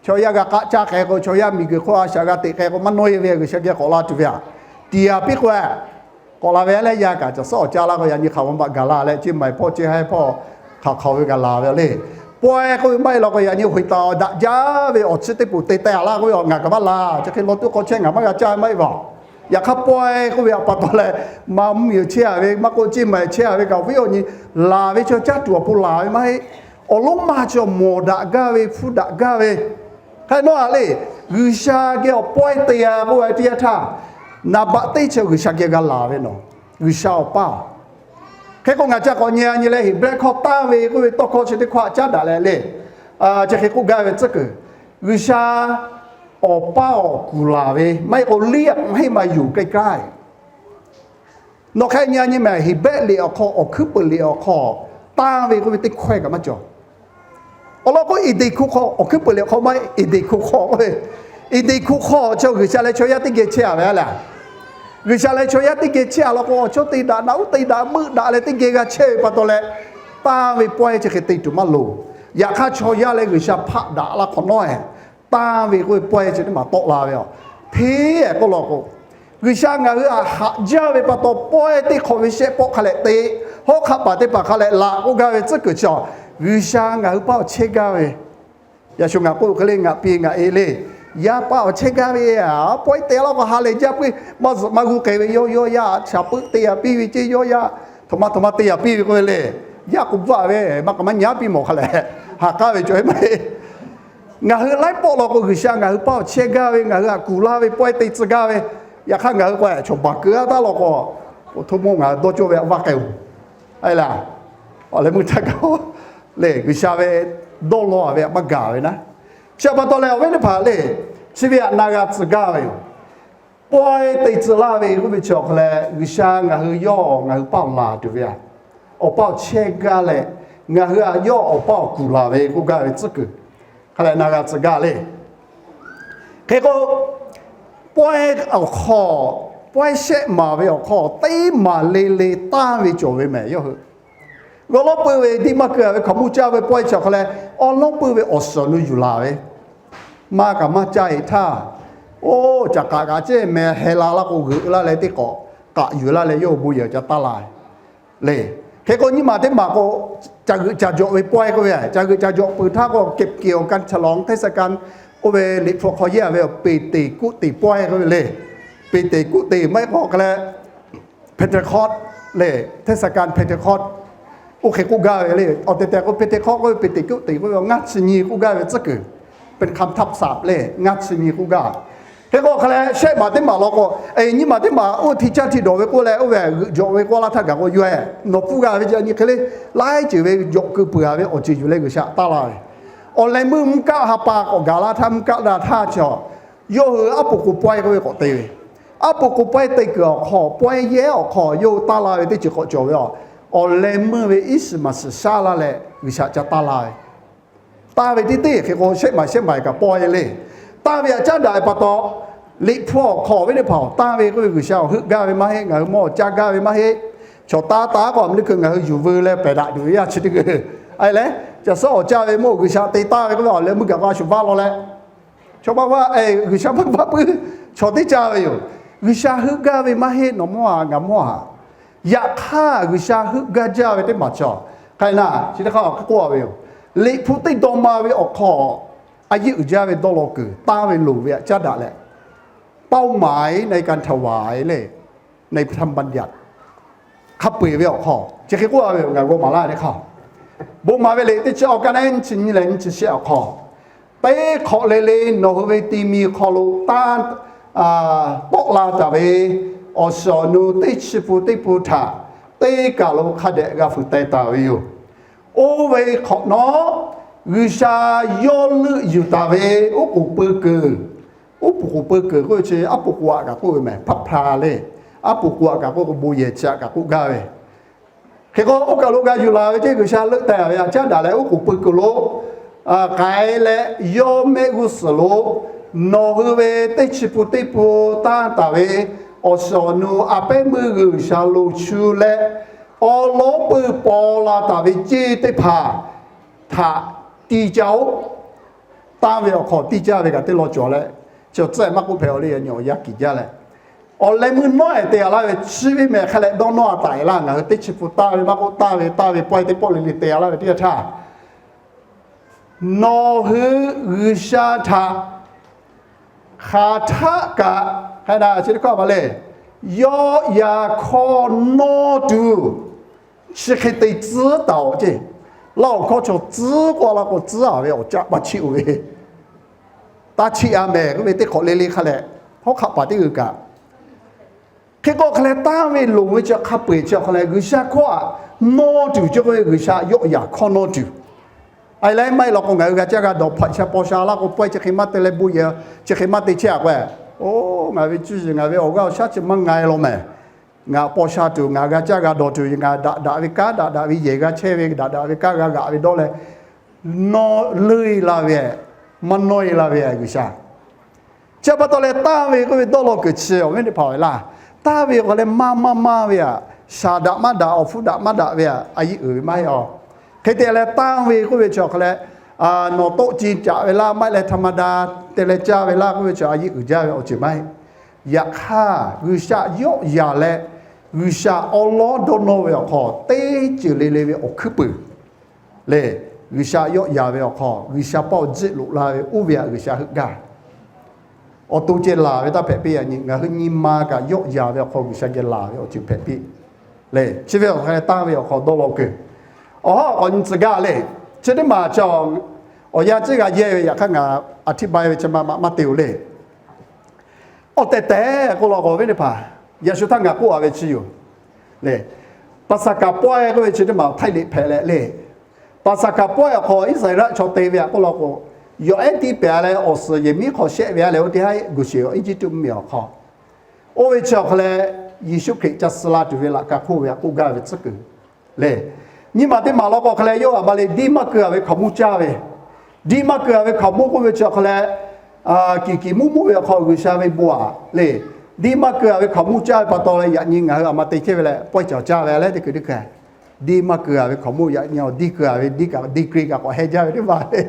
Chaw yaˇ g'a k'aˆ caˇ k'ai k'o, chaw yaˇ miˬguiˬ hk'oˆ a shaꞈ g'a teꞈ k'ai k'o, maˇ nawˇ e ve G'uiˬsha geh k'awꞈ la tuˬ ve a, tiˍ a piˇ k'o, k'awꞈ la ve leh yaˇ kaꞈ caˬ suhˉ awˬ caˇ laˇ k'o, yaꞈ nyi hk'aˬ ve maꞈ gaˬ la leh, ceˇ maiˍ hpawˇ ceˇ haiˇ hpawˇ hk'aˬ hk'aw ve gaˬ la ve le. Pawehˇ k'oˆ ve maˇ heˆ law k'o, yaꞈ nyi hoꞈ taˍ awˬ daꞈ jaˇ ve awˬ chi teˇ poˬ te teh a laˇ k'oˆ ve, ngaˬ kaꞈ maˇ la, chi hk'e law tuˉ k'aw chehˇ ngaˬ maˇ g'a caˇ maˇ heˆ vaˬ. Yaꞈ hk'aˇ pawehˇ k'oˆ ve a pa taw leh, maˇ mvuhˇmiˬ chehˇ a ve maˇ k'oˆ, ceˇ maiˍ chehˇ a ve kaꞈ awˬ viˉ awˬ nyi laˬ ve chaw caˇ tuˬ awˬ pon laˬ ve maˇ heˆ. Awˬ lonˉ maˇ chaw mawˬ daꞈ gaˇ ve, hpuˇ daꞈ gaˇ ve. Hk'e nawˉ a le, G'uiˬsha geh awˬ pawehˇ te-a k'oˆ ve teˇ yanˇ htaˇ, naˍ baꞈ teˇ chi G'uiˬsha geh g'a laˬ ve nawˬ, G'uiˬsha awˬ paˇ. Hk'e k'o ngaˬ ca k'awꞈ nyi a nyi leh, Heˍbrehˆ hkawˇ tanˇ ve k'oˆ ve tawˇ hkawˇ chi teˇ hkawˇ a caˉ daꞈ leh le, chi hk'e k'oˆ gaˇ ve tcuhˉ kuiˬ, G'uiˬsha awˬ paˇ awˬ kuˬ laˬ ve maˇ heˆ k'o, liˇ a maˇ heˆ ma yuˬ k'ai kaˇ. Nawˬ hk'e nyi a nyi mehˍ, Heˍbrehˆ liꞈ awˬ hk'aw, Awˬ hkuiˉ peuˬ liꞈ awˬ hk'aw tanˇ ve k'oˆ ve teˇ hkawehˇ kaꞈ maˇ cawˬ. Awˬ lawn k'o, Eˍdenˍ hkuˇ hk'aw, awˬ hkuiˉ peuˬ liꞈ hk'aw maˇ heˆ, Eˍdenˍ hkuˇ hk'aw k'oˆ ve, Eˍdenˍ hkuˇ hk'aw chi G'uiˬsha leh chaw yaˇ teˇ geh chehˇ a ve a le. G'uiˬsha leh chaw yaˇ teˇ geh chehˇ a law k'o, awˬ chawˇ te daꞈ, naꞈ uˉ te daꞈ, meuˆ daꞈ leh teˇ geh g'a chehˇ ve pa taw leh, tanˇ ve pawehˇ chi hk'e te tuˬ maˇ loˍ. Yaꞈ hk'aˇ chaw yaˇ leh G'uiˬsha hpaˆ daꞈ laˇ hk'awꞈ nawˉ e, tanˇ ve k'oˆ ve pawehˇ chi teˇ maˬ tawˆ la ve a. Hteˇ k'oˆ law k'o, G'uiˬsha ngaˬ hui a haꞈ jaˇ ve pa taw, pawehˇ teˇ hk'awꞈ ve shehˆ pawˆ hk'a lehꞈ te, hawˉ hk'aˆ paˍ teˇ hpaˍ hk'a lehꞈ laꞈ k'oˆ gaˇ ve tcuhˉ kuiˬ chi a, G'uiˬsha ngaˬ hui paˇ awˬ chehˇ gaˇ ve. Yaꞈ shu ngaˬ k'oˆ hk'e le, ngaˬ piˇ ngaˬ e le, yaˇ paˇ awˬ chehˇ gaˇ ve a, pawehˇ te laˇ k'o ha lehˬ jaˇ puiˉ, maˇ zuhꞈ maˇ g'uˇ k'ai ve yawˇ yawˇ yaˇ shaˍ peuˆ te yaꞈ piˇ ve ceˇ, yawˇ yaˇ htoꞈ ma htoꞈ ma te yaꞈ piˇ ve k'oˆ ve le. Yaˇ k'o bvuhˆ ve maˇ k'aꞈ maˇ nyi a piˇ mawˬ hk'a lehꞈ, ha k'aˉ ve cawˬ e maˇ heˆ. Ngaˬ hui laiˉ pawˆ law k'o, G'uiˬsha ngaˬ hui paˇ awˬ chehˇ gaˇ ve, ngaˬ hui htaꞈ kuˬ laˇ ve pawehˇ te tcuh gaˇ ve. Yaꞈ hk'aˇ ngaˬ hui k'o, chaw baˬ keu a taˉ law k'o, oˇ htoˇ mawˇ ngaˬ hui dawˇ cawˇ ve a vaˇ k'ai-oˬ. A le, awˬ leh meuˇ htaˇ gaˬ lehˬ, G'uiˬsha ve dawˇ law a ve a maˇ gaˬ ve naˉ. Chi pa taw leh awˬ viˉ teˇ hpaˍ le, chi ve htaꞈ na g'a tcuh gaˇ ve yoˬ. Pawehˇ te tcuh laˇ ve k'oˆ ve chi awˬ hk'aw leh, G'uiˬsha ngaˬ hui yawˇ ngaˬ hui paˇ awˬ laˬ tuˬ ve a, awˬ paˇ awˬ chehˇ gaˇ leh, ngaˬ hui a yawˇ awˬ paˇ awˬ kuˬ laˬ ve k'oˆ gaˇ ve tcuhˉ kuiˬ hk'a lehꞈ na g'a tcuh gaˇ le. Hk'e k'o, pawehˇ awˬ hk'aw, pawehˇ shehˆ maˍ ve awˬ hk'aw teˇ maˍ le le tanˇ ve cawˬ ve mehˍ yawˇ hui. G'awˬ lawˉ peuˇ ve diˇ maˇ keu a ve hkaoˍmonˇ caˇ ve pawehˇ chi awˬ hk'aw leh, awˬ lawˉ peuˇ ve awˬ suhˍ lo yuˬ laˬ ve, maˇ kaꞈ maˇ caˇ e htaˇ, oˇ caꞈ k'aꞈ kaꞈ ceˇ mehˍ heh la laˇ k'o g'euꞈ laˇ leh teˇ k'awꞈ k'aꞈ yuˬ laˇ leh yawˇ hui bon yehˬ ca taˇ la le. Hk'e k'o nyiˇ maˬ teˇ maˬ k'o, caꞈ g'euꞈ caꞈ jawꞈ ve pawehˇ k'oˆ ve, caꞈ g'euꞈ caꞈ jawꞈ peuˬ htaˇ k'o, kepkeuˬ awˬ kan chaˍ lawˬ เทศกาล k'oˆ ve Liꞈ hpu hk'aw yehˇ a ve awˬ Peˍteˍkoˆteˍ pawehˇ k'oˆ ve le. Peˍteˍkoˆteˍ maˇ heˆ k'o hk'a leh, Pentecost le, เทศกาล Pentecost, oˇ hk'e k'oˆ gaˇ ve le. Awˬ tehˬ tehˬ k'o Pentecost k'oˆ ve, Peˍteˍkoˆteˍ k'oˆ ve awˬ ngaˇ chi nyi k'oˆ gaˇ ve tcuhˉ kuiˬ, เป็นคำทับศัพท์ le, ngaˇ chi nyi k'oˆ gaˇ. Hk'e k'o hk'a leh shehˆ maˬ teˇ maˬ law k'o, nyiˇ maˬ teˇ maˬ oˇ hti caˇ hti dawˬ ve k'oˆ leh oˇ ve g'euꞈ jawꞈ ve k'oˆ laˇ htaˇ gaˬ k'o, yawˇ nawˬ pfuhˇ g'a ve nyi hk'e le, laiˉ ceuˬ ve jawꞈ keu peuˬ a ve awˬ ceuˬ yuˬ leh G'uiˬsha taˇ laˇ ve. Awˬ lehˬ meuˇ mvuhˇ kaˆ ha pa k'awꞈ gaˬ laˇ htaˇ, mvuhˇ kaˆ daꞈ htaˇ chaw, yawˇ hui aˉ po k'o pawehˇ k'oˆ ve k'awꞈ te ve. Aˉ po k'o pawehˇ te kuiˬ awˬ hk'aw, pawehˇ yehˇ awˬ hk'aw yawˇ hui taˇ laˇ ve teˇ ceuˬ k'awꞈ cawˬ ve a. Awˬ leh meuˇ ve iˉ shiˍ maˍ shiˍ shaˉ laˇ leh G'uiˬsha ca taˇ la ve, tanˇ ve teˇ teˇ hk'e k'o shehˆ maˬ shehˆ maˬ kaꞈ paw e le. Tanˇ ve htaꞈ caˉ daꞈ ve pa taw, Liꞈ hpu awˬ hk'aw ve teˇ hpaˍ-oˬ, tanˇ ve k'oˆ ve G'uiˬsha awˬ heuˆ gaˇ ve maˇ heˆ, ngaˬ hui mawˇ awˬ caˇ gaˇ ve maˇ heˆ. Chaw taˇ taˉ k'o a mvuhˇ miˬ hkui ngaˬ hui yuˬ veu leh pehˬ daꞈ tuˬ ve yaˇ chi teˇ g'uiˬ a leh, ca suhˉ awˬ caˇ ve mawˇ G'uiˬsha te tanˇ ve k'oˆ ve awˬ leh meuˇ gaˬ k'o a shuˍ vaˇ law leh, chaw maˇ vaˇ, G'uiˬsha maˇ vaˇ puiˉ, chaw teˇ caˇ ve yoˬ. G'uiˬsha heuˆ gaˇ ve maˇ heˆ, nawˬ mawˇ a ngaˬ mawˇ a. Yaꞈ hk'aˇ G'uiˬsha heuˆ gaˇ jaˇ ve teˇ maˬ cawˬ. Hk'e naˆ chi teˇ hk'aˇ k'oˆ a ve yoˬ. Liꞈ hpu teˇ dawˇ ma ve awˬ hk'aw a yeˇ uiˍ jaˇ ve dawˇ law kuiˬ, tanˇ ve loˍ ve htaꞈ caˉ daꞈ leh, เป้าหมายในการถวาย le, ในพระธรรมบัญญัติ hk'a peu-eˬ ve awˬ hk'aw chi hk'e k'oˆ a ve yoˬ. Ngaˬ g'aw maˍ laˇ teˇ hk'aˇ, bon maˍ ve liꞈ teˇ chi awˬ ka naˆ nyiˇ chi nyiˇ leh nyiˇ chi shehˆ awˬ hk'aw, teˇ hk'awꞈ le le nawˬ hui ve ti mi hk'aw lo tanˇ tawˆ la taˍ ve awˬ suhˍ awˬ nu teˇ chi pun teˇ pun htaꞈ teˇ kaˬ lo hk'a dehꞈ g'a fuiˍ teh taˍ ve yoˬ. Oˇ ve hk'awꞈ nawˉ, G'uiˬsha yawˇ leuˆ yuˬ taˍ ve oˉ k'oˍ pui kuiˬ, oˉ k'oˍ pui kuiˬ k'oˆ ve chi aˉ po k'o aꞈ kaꞈ k'oˆ ve mehˬ, hpaˇ hpaˇ le, aˉ po k'o aꞈ kaꞈ k'oˆ k'o bon yehˬ chi aꞈ kaꞈ k'oˆ gaˇ ve. Hk'e k'o oˇ kaˬ lo g'a yuˬ la ve ceˇ, G'uiˬsha leuˆ teh ve htaꞈ caˉ daꞈ leh oˉ k'oˍ pui kuiˬ lo k'ai leh, yawˇ mehˆ g'uˇ suhˍ lo nawˬ hui ve teˇ chi pun teˇ pun tanˇ taˍ ve awˬ suhˍ awˬ nu a pehˉ meuˇ G'uiˬsha lo chu leh, awˬ lawˉ peuˇ paw la taˍ ve ceˇ teˇ hpaˍ htaꞈ tiˇ caˇ-oˆ. Tanˇ ve awˬ hk'aw tiˇ caˇ ve kaꞈ teˇ law cawˬ leh, chi tcuhˉ maˇ k'oˆ hpehꞈ a le, yaꞈ nyi awˬ yanˇ kiˬ jaˇ leh, awˬ leh meuˇ nawˉ-ehˍ te a laˇ ve chi ve mehˬ hk'a leh dawˇ nawˇ a taˍ e laˇ. Ngaˬ hui teˇ chi pun tanˇ ve maˇ k'oˆ, tanˇ ve tanˇ ve pawehˇ teˇ pawˆ le le te a laˇ ve teˇ yanˇ htaˇ, nawˬ hui G'uiˬsha htaꞈ hk'aˬ htaˆ kaꞈ, hk'a daꞈ chi teˇ hkawˇ a le, yawˆ yan hkawˇ nawˇ tuˬ chi hk'e te tcuhˉ taˍ-oꞈ ceˇ. Laˇ awˬ hkawˇ chaw tcuhˉ k'oˆ la k'o tcuhˉ a ve awˬ caˆ pa chiˆ-oˬ ve, taˇ chiˆ a mehˬ k'oˆ ve teˇ hk'awꞈ le le hk'a leh, hawˉ hk'aˆ paˍ teˇ g'uiˬ kaꞈ, hk'e k'o hk'a leh tanˇ ve loˍ ve chi hk'a peu-eˬ chi awˬ hk'a leh G'uiˬsha hkawˇ aꞈ nawˇ tuˬ chi k'oˆ ve G'uiˬsha yawˆ yan hkawˇ nawˇ tuˬ. A leh maˇ heˆ law k'o ngaˬ hui g'a caˇ g'a dawˬ hpaꞈ sha paw sha laˇ k'o pawehˇ chi hk'e maˇ te leh bon yehˬ chi hk'e maˇ te chehˇ a k'o, oˇ ngaˬ ve cuˇ yiˍ ngaˬ ve awˬ g'aˇ awˬ shaˉ chi maˇ nga e law mehˬ. Ngaˬ paw sha tuˬ ngaˬ g'a caˇ g'a dawˬ tuˬ ngaˬ daꞈ daꞈ ve kanˉ daꞈ daꞈ ve yehˬ g'a chehˇ ve daꞈ daꞈ ve kanˉ g'a g'aꞈ ve dawˇ leh, nawˇ leuˆ e la ve, maˇ nawˇ e la ve G'uiˬsha. Chi pa taw leh tanˇ ve k'oˆ ve dawˇ law kuiˬ chi awˬ viˉ teˇ hpaˍ-oˬ laˇ. Tanˇ ve awˬ hk'a leh maˇ maˇ maˇ ve aꞈ, shaˍ daꞈ maˇ daꞈ awˬ hpfuhˇ daꞈ maˇ daꞈ ve aꞈ a yeˇ uiˍ ve maˇ heˆ a. Hk'e te leh tanˇ ve k'oˆ ve chi awˬ hk'a leh, nawˬ tawˆ ce caꞈ ve laˇ maˇ heˆ leh ธรรมดา te leh caˇ ve laˇ k'oˆ ve chi a yeˇ uiˍ jaˇ ve awˬ ceuˬ maˇ heˆ. Yaꞈ hk'aˇ G'uiˬsha yawˆ yan leh G'uiˬsha awˉ lawˉ dawˇ nawˇ ve awˬ hk'aw teˇ ceuˬ le le ve awˬ hkuiˉ puiˍ lehˬ, G'uiˬsha yawˆ yan ve awˬ hk'aw G'uiˬsha paˇ awˬ jiˆ loꞈ la ve oˇ ve aꞈ G'uiˬsha heuˆ gaˇ. Awˬ to ceh laˬ ve taˇ hpehꞈ piˇ yaꞈ nyi, ngaˬ hui nyi ma kaꞈ yawˆ yan ve awˬ hk'aw G'uiˬsha geh laˬ ve awˬ ceuˬ hpehꞈ piˇ lehˬ, chi ve awˬ hk'a leh tanˇ ve awˬ hk'aw dawˇ law kuiˬ. Awˬ hawˉ k'awꞈ nyi tcuh gaˇ le. Chi teˇ maˬ chi awˬ yanˇ ciˉ g'a yehˇ ve yaꞈ hk'aˇ ngaˬ a htiˇ bai ve chi ma ma maˇ te-oˬ le. Awˬ tehˬ tehˬ k'oˆ law k'o awˬ viˉ teˇ hpaˍ, yaꞈ shu htaˇ ngaˬ k'oˆ a ve chi yoˬ le. Paˍsaˍhkaˍ pawehˇ k'oˆ ve chi teˇ maˬ Htaiˇ liꞈ hpehꞈ leh le. Paˍsaˍhkaˍ pawehˇ awˬ hk'aw Iˉsaˍreˍlaˆ chaw te ve aꞈ k'oˆ law k'o, yawˬ ehˉ tiˉ pehˍ leh awˬ suhˍ yehˬ miˉ hk'aw shehˆ ve a leh oˇ teˇ haˉ Guˬsheˍ Eˇjiˇtuꞈ mvuhˇmiˬ awˬ hk'aw, oˇ ve chi awˬ hk'a leh Yeˍsuˆ Hkriꞈ ca suh la tuˬ ve laꞈ ka hk'oˆ ve aꞈ k'oˆ gaˇ ve tcuhˉ kuiˬ le. Nyi maˬ teˇ maˬ law k'o hk'a leh yawˇ aꞈ ba le diˇ maˇ keu a ve hkaoˍmonˇ caˇ ve, diˇ maˇ keu a ve hkaoˍmonˇ k'oˆ ve chi awˬ hk'a leh, kiˬ kiˬ muˇ muˇ ve awˬ hk'aw G'uiˬsha ve bon aꞈ le, diˇ maˇ keu a ve hkaoˍmonˇ caˇ ve pa taw leh yaꞈ nyi ngaˬ hui aˬ ma te chehˇ ve leh pawehˇ caˍ caˇ ve leh teˇ kuiˬ teˇ hkui diˇ maˇ keu a ve hkaoˍmonˇ yaꞈ nyi awˬ diˇ keu a ve diˇ kaꞈ diˇ keu kaꞈ k'awꞈ heh jaˇ ve teˇ maˬ le.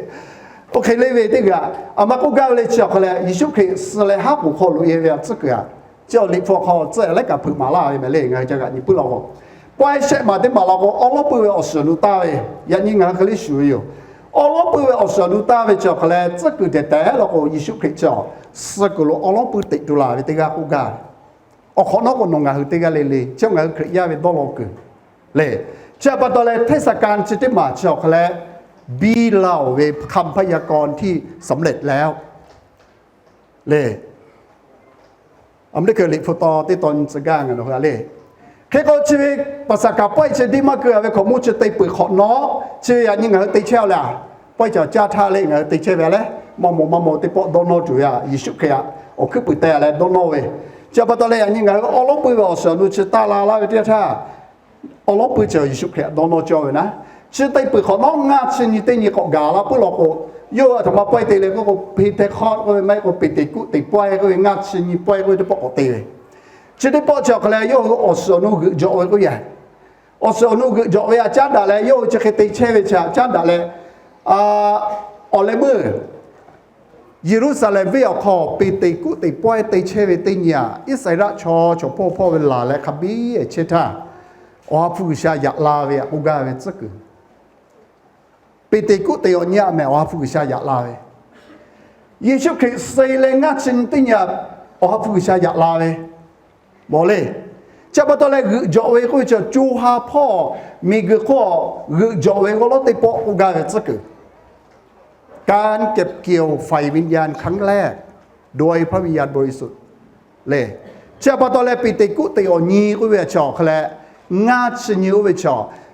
Oˇ hk'e le ve teˇ g'aˇ aˬ ma k'oˆ gaˇ ve le chi awˬ hk'a leh Yeˍsuˆ Hkriꞈ suh leh haˉ k'oˍ hk'aw loꞈ e ve aꞈ tcuhˉ kuiˬ aꞈ, chi awˬ liꞈ hpu awˬ hk'aw tcuhˉ leh kaꞈ hpeuꞈ maˍ laˇ ve mehˍ le. Ngaˬ hui ca g'aꞈ nyi puiˉ law k'o, pawehˇ shehˆ maˬ teˇ maˬ law k'o awˉ lawˉ puiˇ ve awˬ suhˍ awˬ nu taˇ ve, yaꞈ nyi ngaˬ hui hk'e le shuˍ ve yoˬ. Awˉ lawˉ puiˇ ve awˬ suhˍ awˬ nu taˇ ve chi awˬ hk'a leh tcuhˉ kuiˬ tehˬ tehˬ law k'o Yeˍsuˆ Hkriꞈ chi awˬ suh kuiˬ lo awˉ lawˉ puiˇ teꞈ tu la ve teˇ g'aˇ k'oˆ gaˇ ve. Awˬ hk'awꞈ nawˉ k'o nawˬ ngaˬ hui teˇ g'aˇ le le chi ngaˬ hui Hkriꞈ yaˇ ve dawˇ law kuiˬ le. Chi pa taw leh เทศกาล chi teˇ maˬ chi awˬ hk'a leh biˇ la-oˬ ve คำพยากรณ์ที่สำเร็จแล้ว le. Aˬ miˉ teˇ hkui liꞈ hpu taw teˇ taw nyi tcuh gaˇ ngaˬ nawˬ hui a le. Hk'e k'o chi ve Paˍsaˍhkaˍ pawehˇ chi diˇ maˇ keu a ve hkaoˍmonˇ chi te peuˬ hk'awꞈ nawˉ, chi ve yaꞈ nyi ngaˬ hui te chehˇ a leh, pawehˇ caˍ caˇ htaˇ le ngaˬ hui te chehˇ ve a leh, maˇ maw maˇ maw teˇ pawˆ dawˇ nawˇ tuˬ ve aꞈ Yeˍsuˆ Hkriꞈ aꞈ awˬ hkuiˉ puiˍ teh a leh dawˇ nawˇ ve. Chi pa taw leh yaꞈ nyi ngaˬ hui awˉ lawˉ puiˇ ve awˬ suhˍ awˬ nu chi taˇ la laˇ ve teˇ yanˇ htaˇ, Awˬ lawn pui chi Yeˍsuˆ Hkriꞈ dawˇ nawˇ cawˇ ve naˉ, chi teˇ peuˬ hk'awꞈ nawˉ ngaˇ chi nyi teˇ nyi k'awꞈ gaˬ la puiˉ law k'o, yawˇ hui a htoꞈ ma pawehˇ te le k'oˆ k'o, Peˍteˍhkawˇ k'oˆ ve maˇ heˆ k'o Peˍteˍkoˆteˍ pawehˇ k'oˆ ve ngaˇ chi nyi pawehˇ k'oˆ ve teˇ pawˆ k'awꞈ te ve. Chi teˇ pawˆ chi awˬ hk'a leh yawˇ hui awˬ suhˍ awˬ nu g'euꞈ jawꞈ ve k'oˆ yaˇ. Awˬ suhˍ awˬ nu g'euꞈ jawꞈ ve htaꞈ caˉ daꞈ leh, yawˇ hui chi hk'e te chehˇ ve chi htaꞈ caˉ daꞈ leh, awˬ leh meuˇ Yeˍruˆsaˍlehnˍ venˇ awˬ hk'aw Peˍteˍkoˆteˍ pawehˇ te chehˇ ve teˇ nyi aꞈ, Iˉsaˍreˍlaˆ chaw chaw hpawˇ hpawˇ ve laˬ leh hk'a biˇ chehˇ htaˇ, Awˬ ha hpu G'uiˬsha yaꞈ la ve aꞈ k'oˆ gaˇ ve tcuhˉ kuiˬ. Peˍteˍkoˆteˍ awˬ nyi aꞈ mehˍ Awˬ ha hpu G'uiˬsha yaꞈ la ve. Yeˍsuˆ Hkriꞈ suh leh ngaˇ chi nyi teˇ nyi aꞈ Awˬ ha hpu G'uiˬsha yaꞈ la ve mawˬ le. Chi pa taw leh g'euꞈ jawꞈ ve k'oˆ ve chi co ha hpawˇ miˬguiˬ hk'oˆ g'euꞈ jawꞈ ve g'awˇ lawˉ teˇ pawˆ k'oˆ gaˇ ve tcuhˉ kuiˬ. Kanˉ kehˬ kehˬ ไฟวิญญาณ ครั้งแรก โดยพระวิญญาณบริสุทธิ์ le. Chi pa taw leh Peˍteˍkoˆteˍ awˬ nyi k'oˆ ve chi awˬ hk'a leh, ngaˇ chi nyi oˇ ve chi,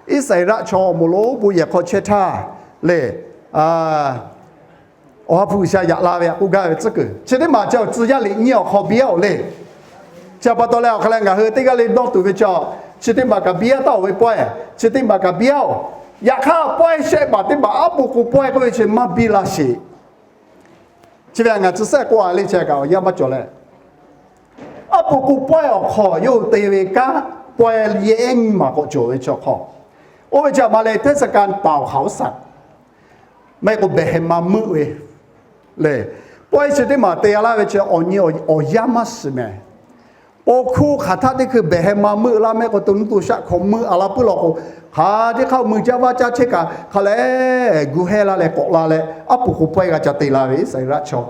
Iˉsaˍreˍlaˆ chaw awˬ moˍ lonˉ bon yehˬ hk'aw chehˇ htaˇ le, Awˬ ha hpu G'uiˬsha yaꞈ la ve aꞈ k'oˆ gaˇ ve tcuhˉ kuiˬ. Chi teˇ maˬ chi awˬ tcuh yaˇ liꞈ nyiˇ awˬ hk'aw biˇ aˉ-oˬ le. Chi pa taw leh awˬ hk'a leh ngaˬ hui teˇ g'aˇ le dawˇ tuˬ ve chi, chi teˇ maˬ kaꞈ biˇ aˉ taˉ-oˬ ve pawehˇ, chi teˇ maˬ kaꞈ biˇ aˉ-oˬ. Yaꞈ hk'aˇ pawehˇ shehˆ maˬ teˇ maˬ aˉ poꞈ k'o pawehˇ k'oˆ ve chi maˇ biˇ la sheˍ. Chi ve ngaˬ tcuh sehˆ k'oˆ a le chi kaꞈ awˬ yanˇ maˇ cawˬ leh, aˉ poꞈ k'o pawehˇ awˬ hk'aw yawˇ hui te ve kanˉ pawehˇ yehˉ nyiˇ maˬ k'awꞈ cawˬ ve chi awˬ hk'aw, oˇ ve chi a ma le เทศกาลเป่าเผาสัตว์ maˇ heˆ k'o behˬ heh ma meuˆ ve le. Pawehˇ chi teˇ maˬ te a laˇ ve chi awˬ nyi awˬ yanˇ maˇ shiˍ mehˍ. Paw hkuˇ hk'aˬ htaˆ teˇ hkui behˬ heh ma meuˆ laˇ mehˆ k'o, to nuˇ to shaˆ hk'aw meuˆ a laˇ puiˉ law k'o, hk'aˬ teˇ hk'aˇ mui jaˇ vaˇ caˇ chehˇ kaꞈ hk'a leh gu heh la leh k'awꞈ la leh aˉ poꞈ k'o pawehˇ g'a ca te la ve Iˉsaˍreˍlaˆ chaw.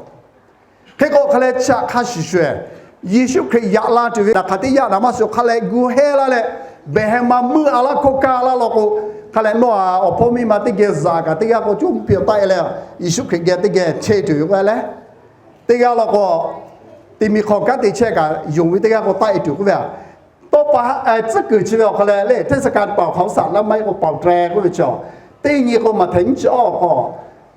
Hk'e k'o hk'a leh chaꞈ hk'a shuˍ shuˍ, Yeˍsuˆ Hkriꞈ yaꞈ la tuˬ ve naˬ hk'aˬ teˇ yanˇ naˍ maˇ shiˍ hk'a leh gu heh la leh, behˬ heh ma meuˆ a laˇ hkawˇ kaˇ laˇ law k'o, hk'a leh nawˬ a awˬ hpawˇ miˇ ma teˇ geh zaꞈ kaꞈ teˇ g'aˇ k'o coˇ mvuhˇ hpiˇ awˬ taˆ e leh, Yeˍsuˆ Hkriꞈ geh teˇ geh chehˇ tuˬ ve k'o leh, teˇ g'aˇ law k'o, teˇ miˬ hk'aw kanˉ te chehˇ kaꞈ yonˍ ve teˇ g'aˇ k'o taˆ e tuˬ k'oˆ ve a. Tawˇ pa tcuhˉ kuiˬ chi ve awˬ hk'a leh le เทศกาลเป่าเผาสัตว์ laˇ maˇ heˆ k'o เป่าแตร k'oˆ ve chi, teˇ nyi k'o maˬ htehꞈ nyiˇ chi awˬ k'o,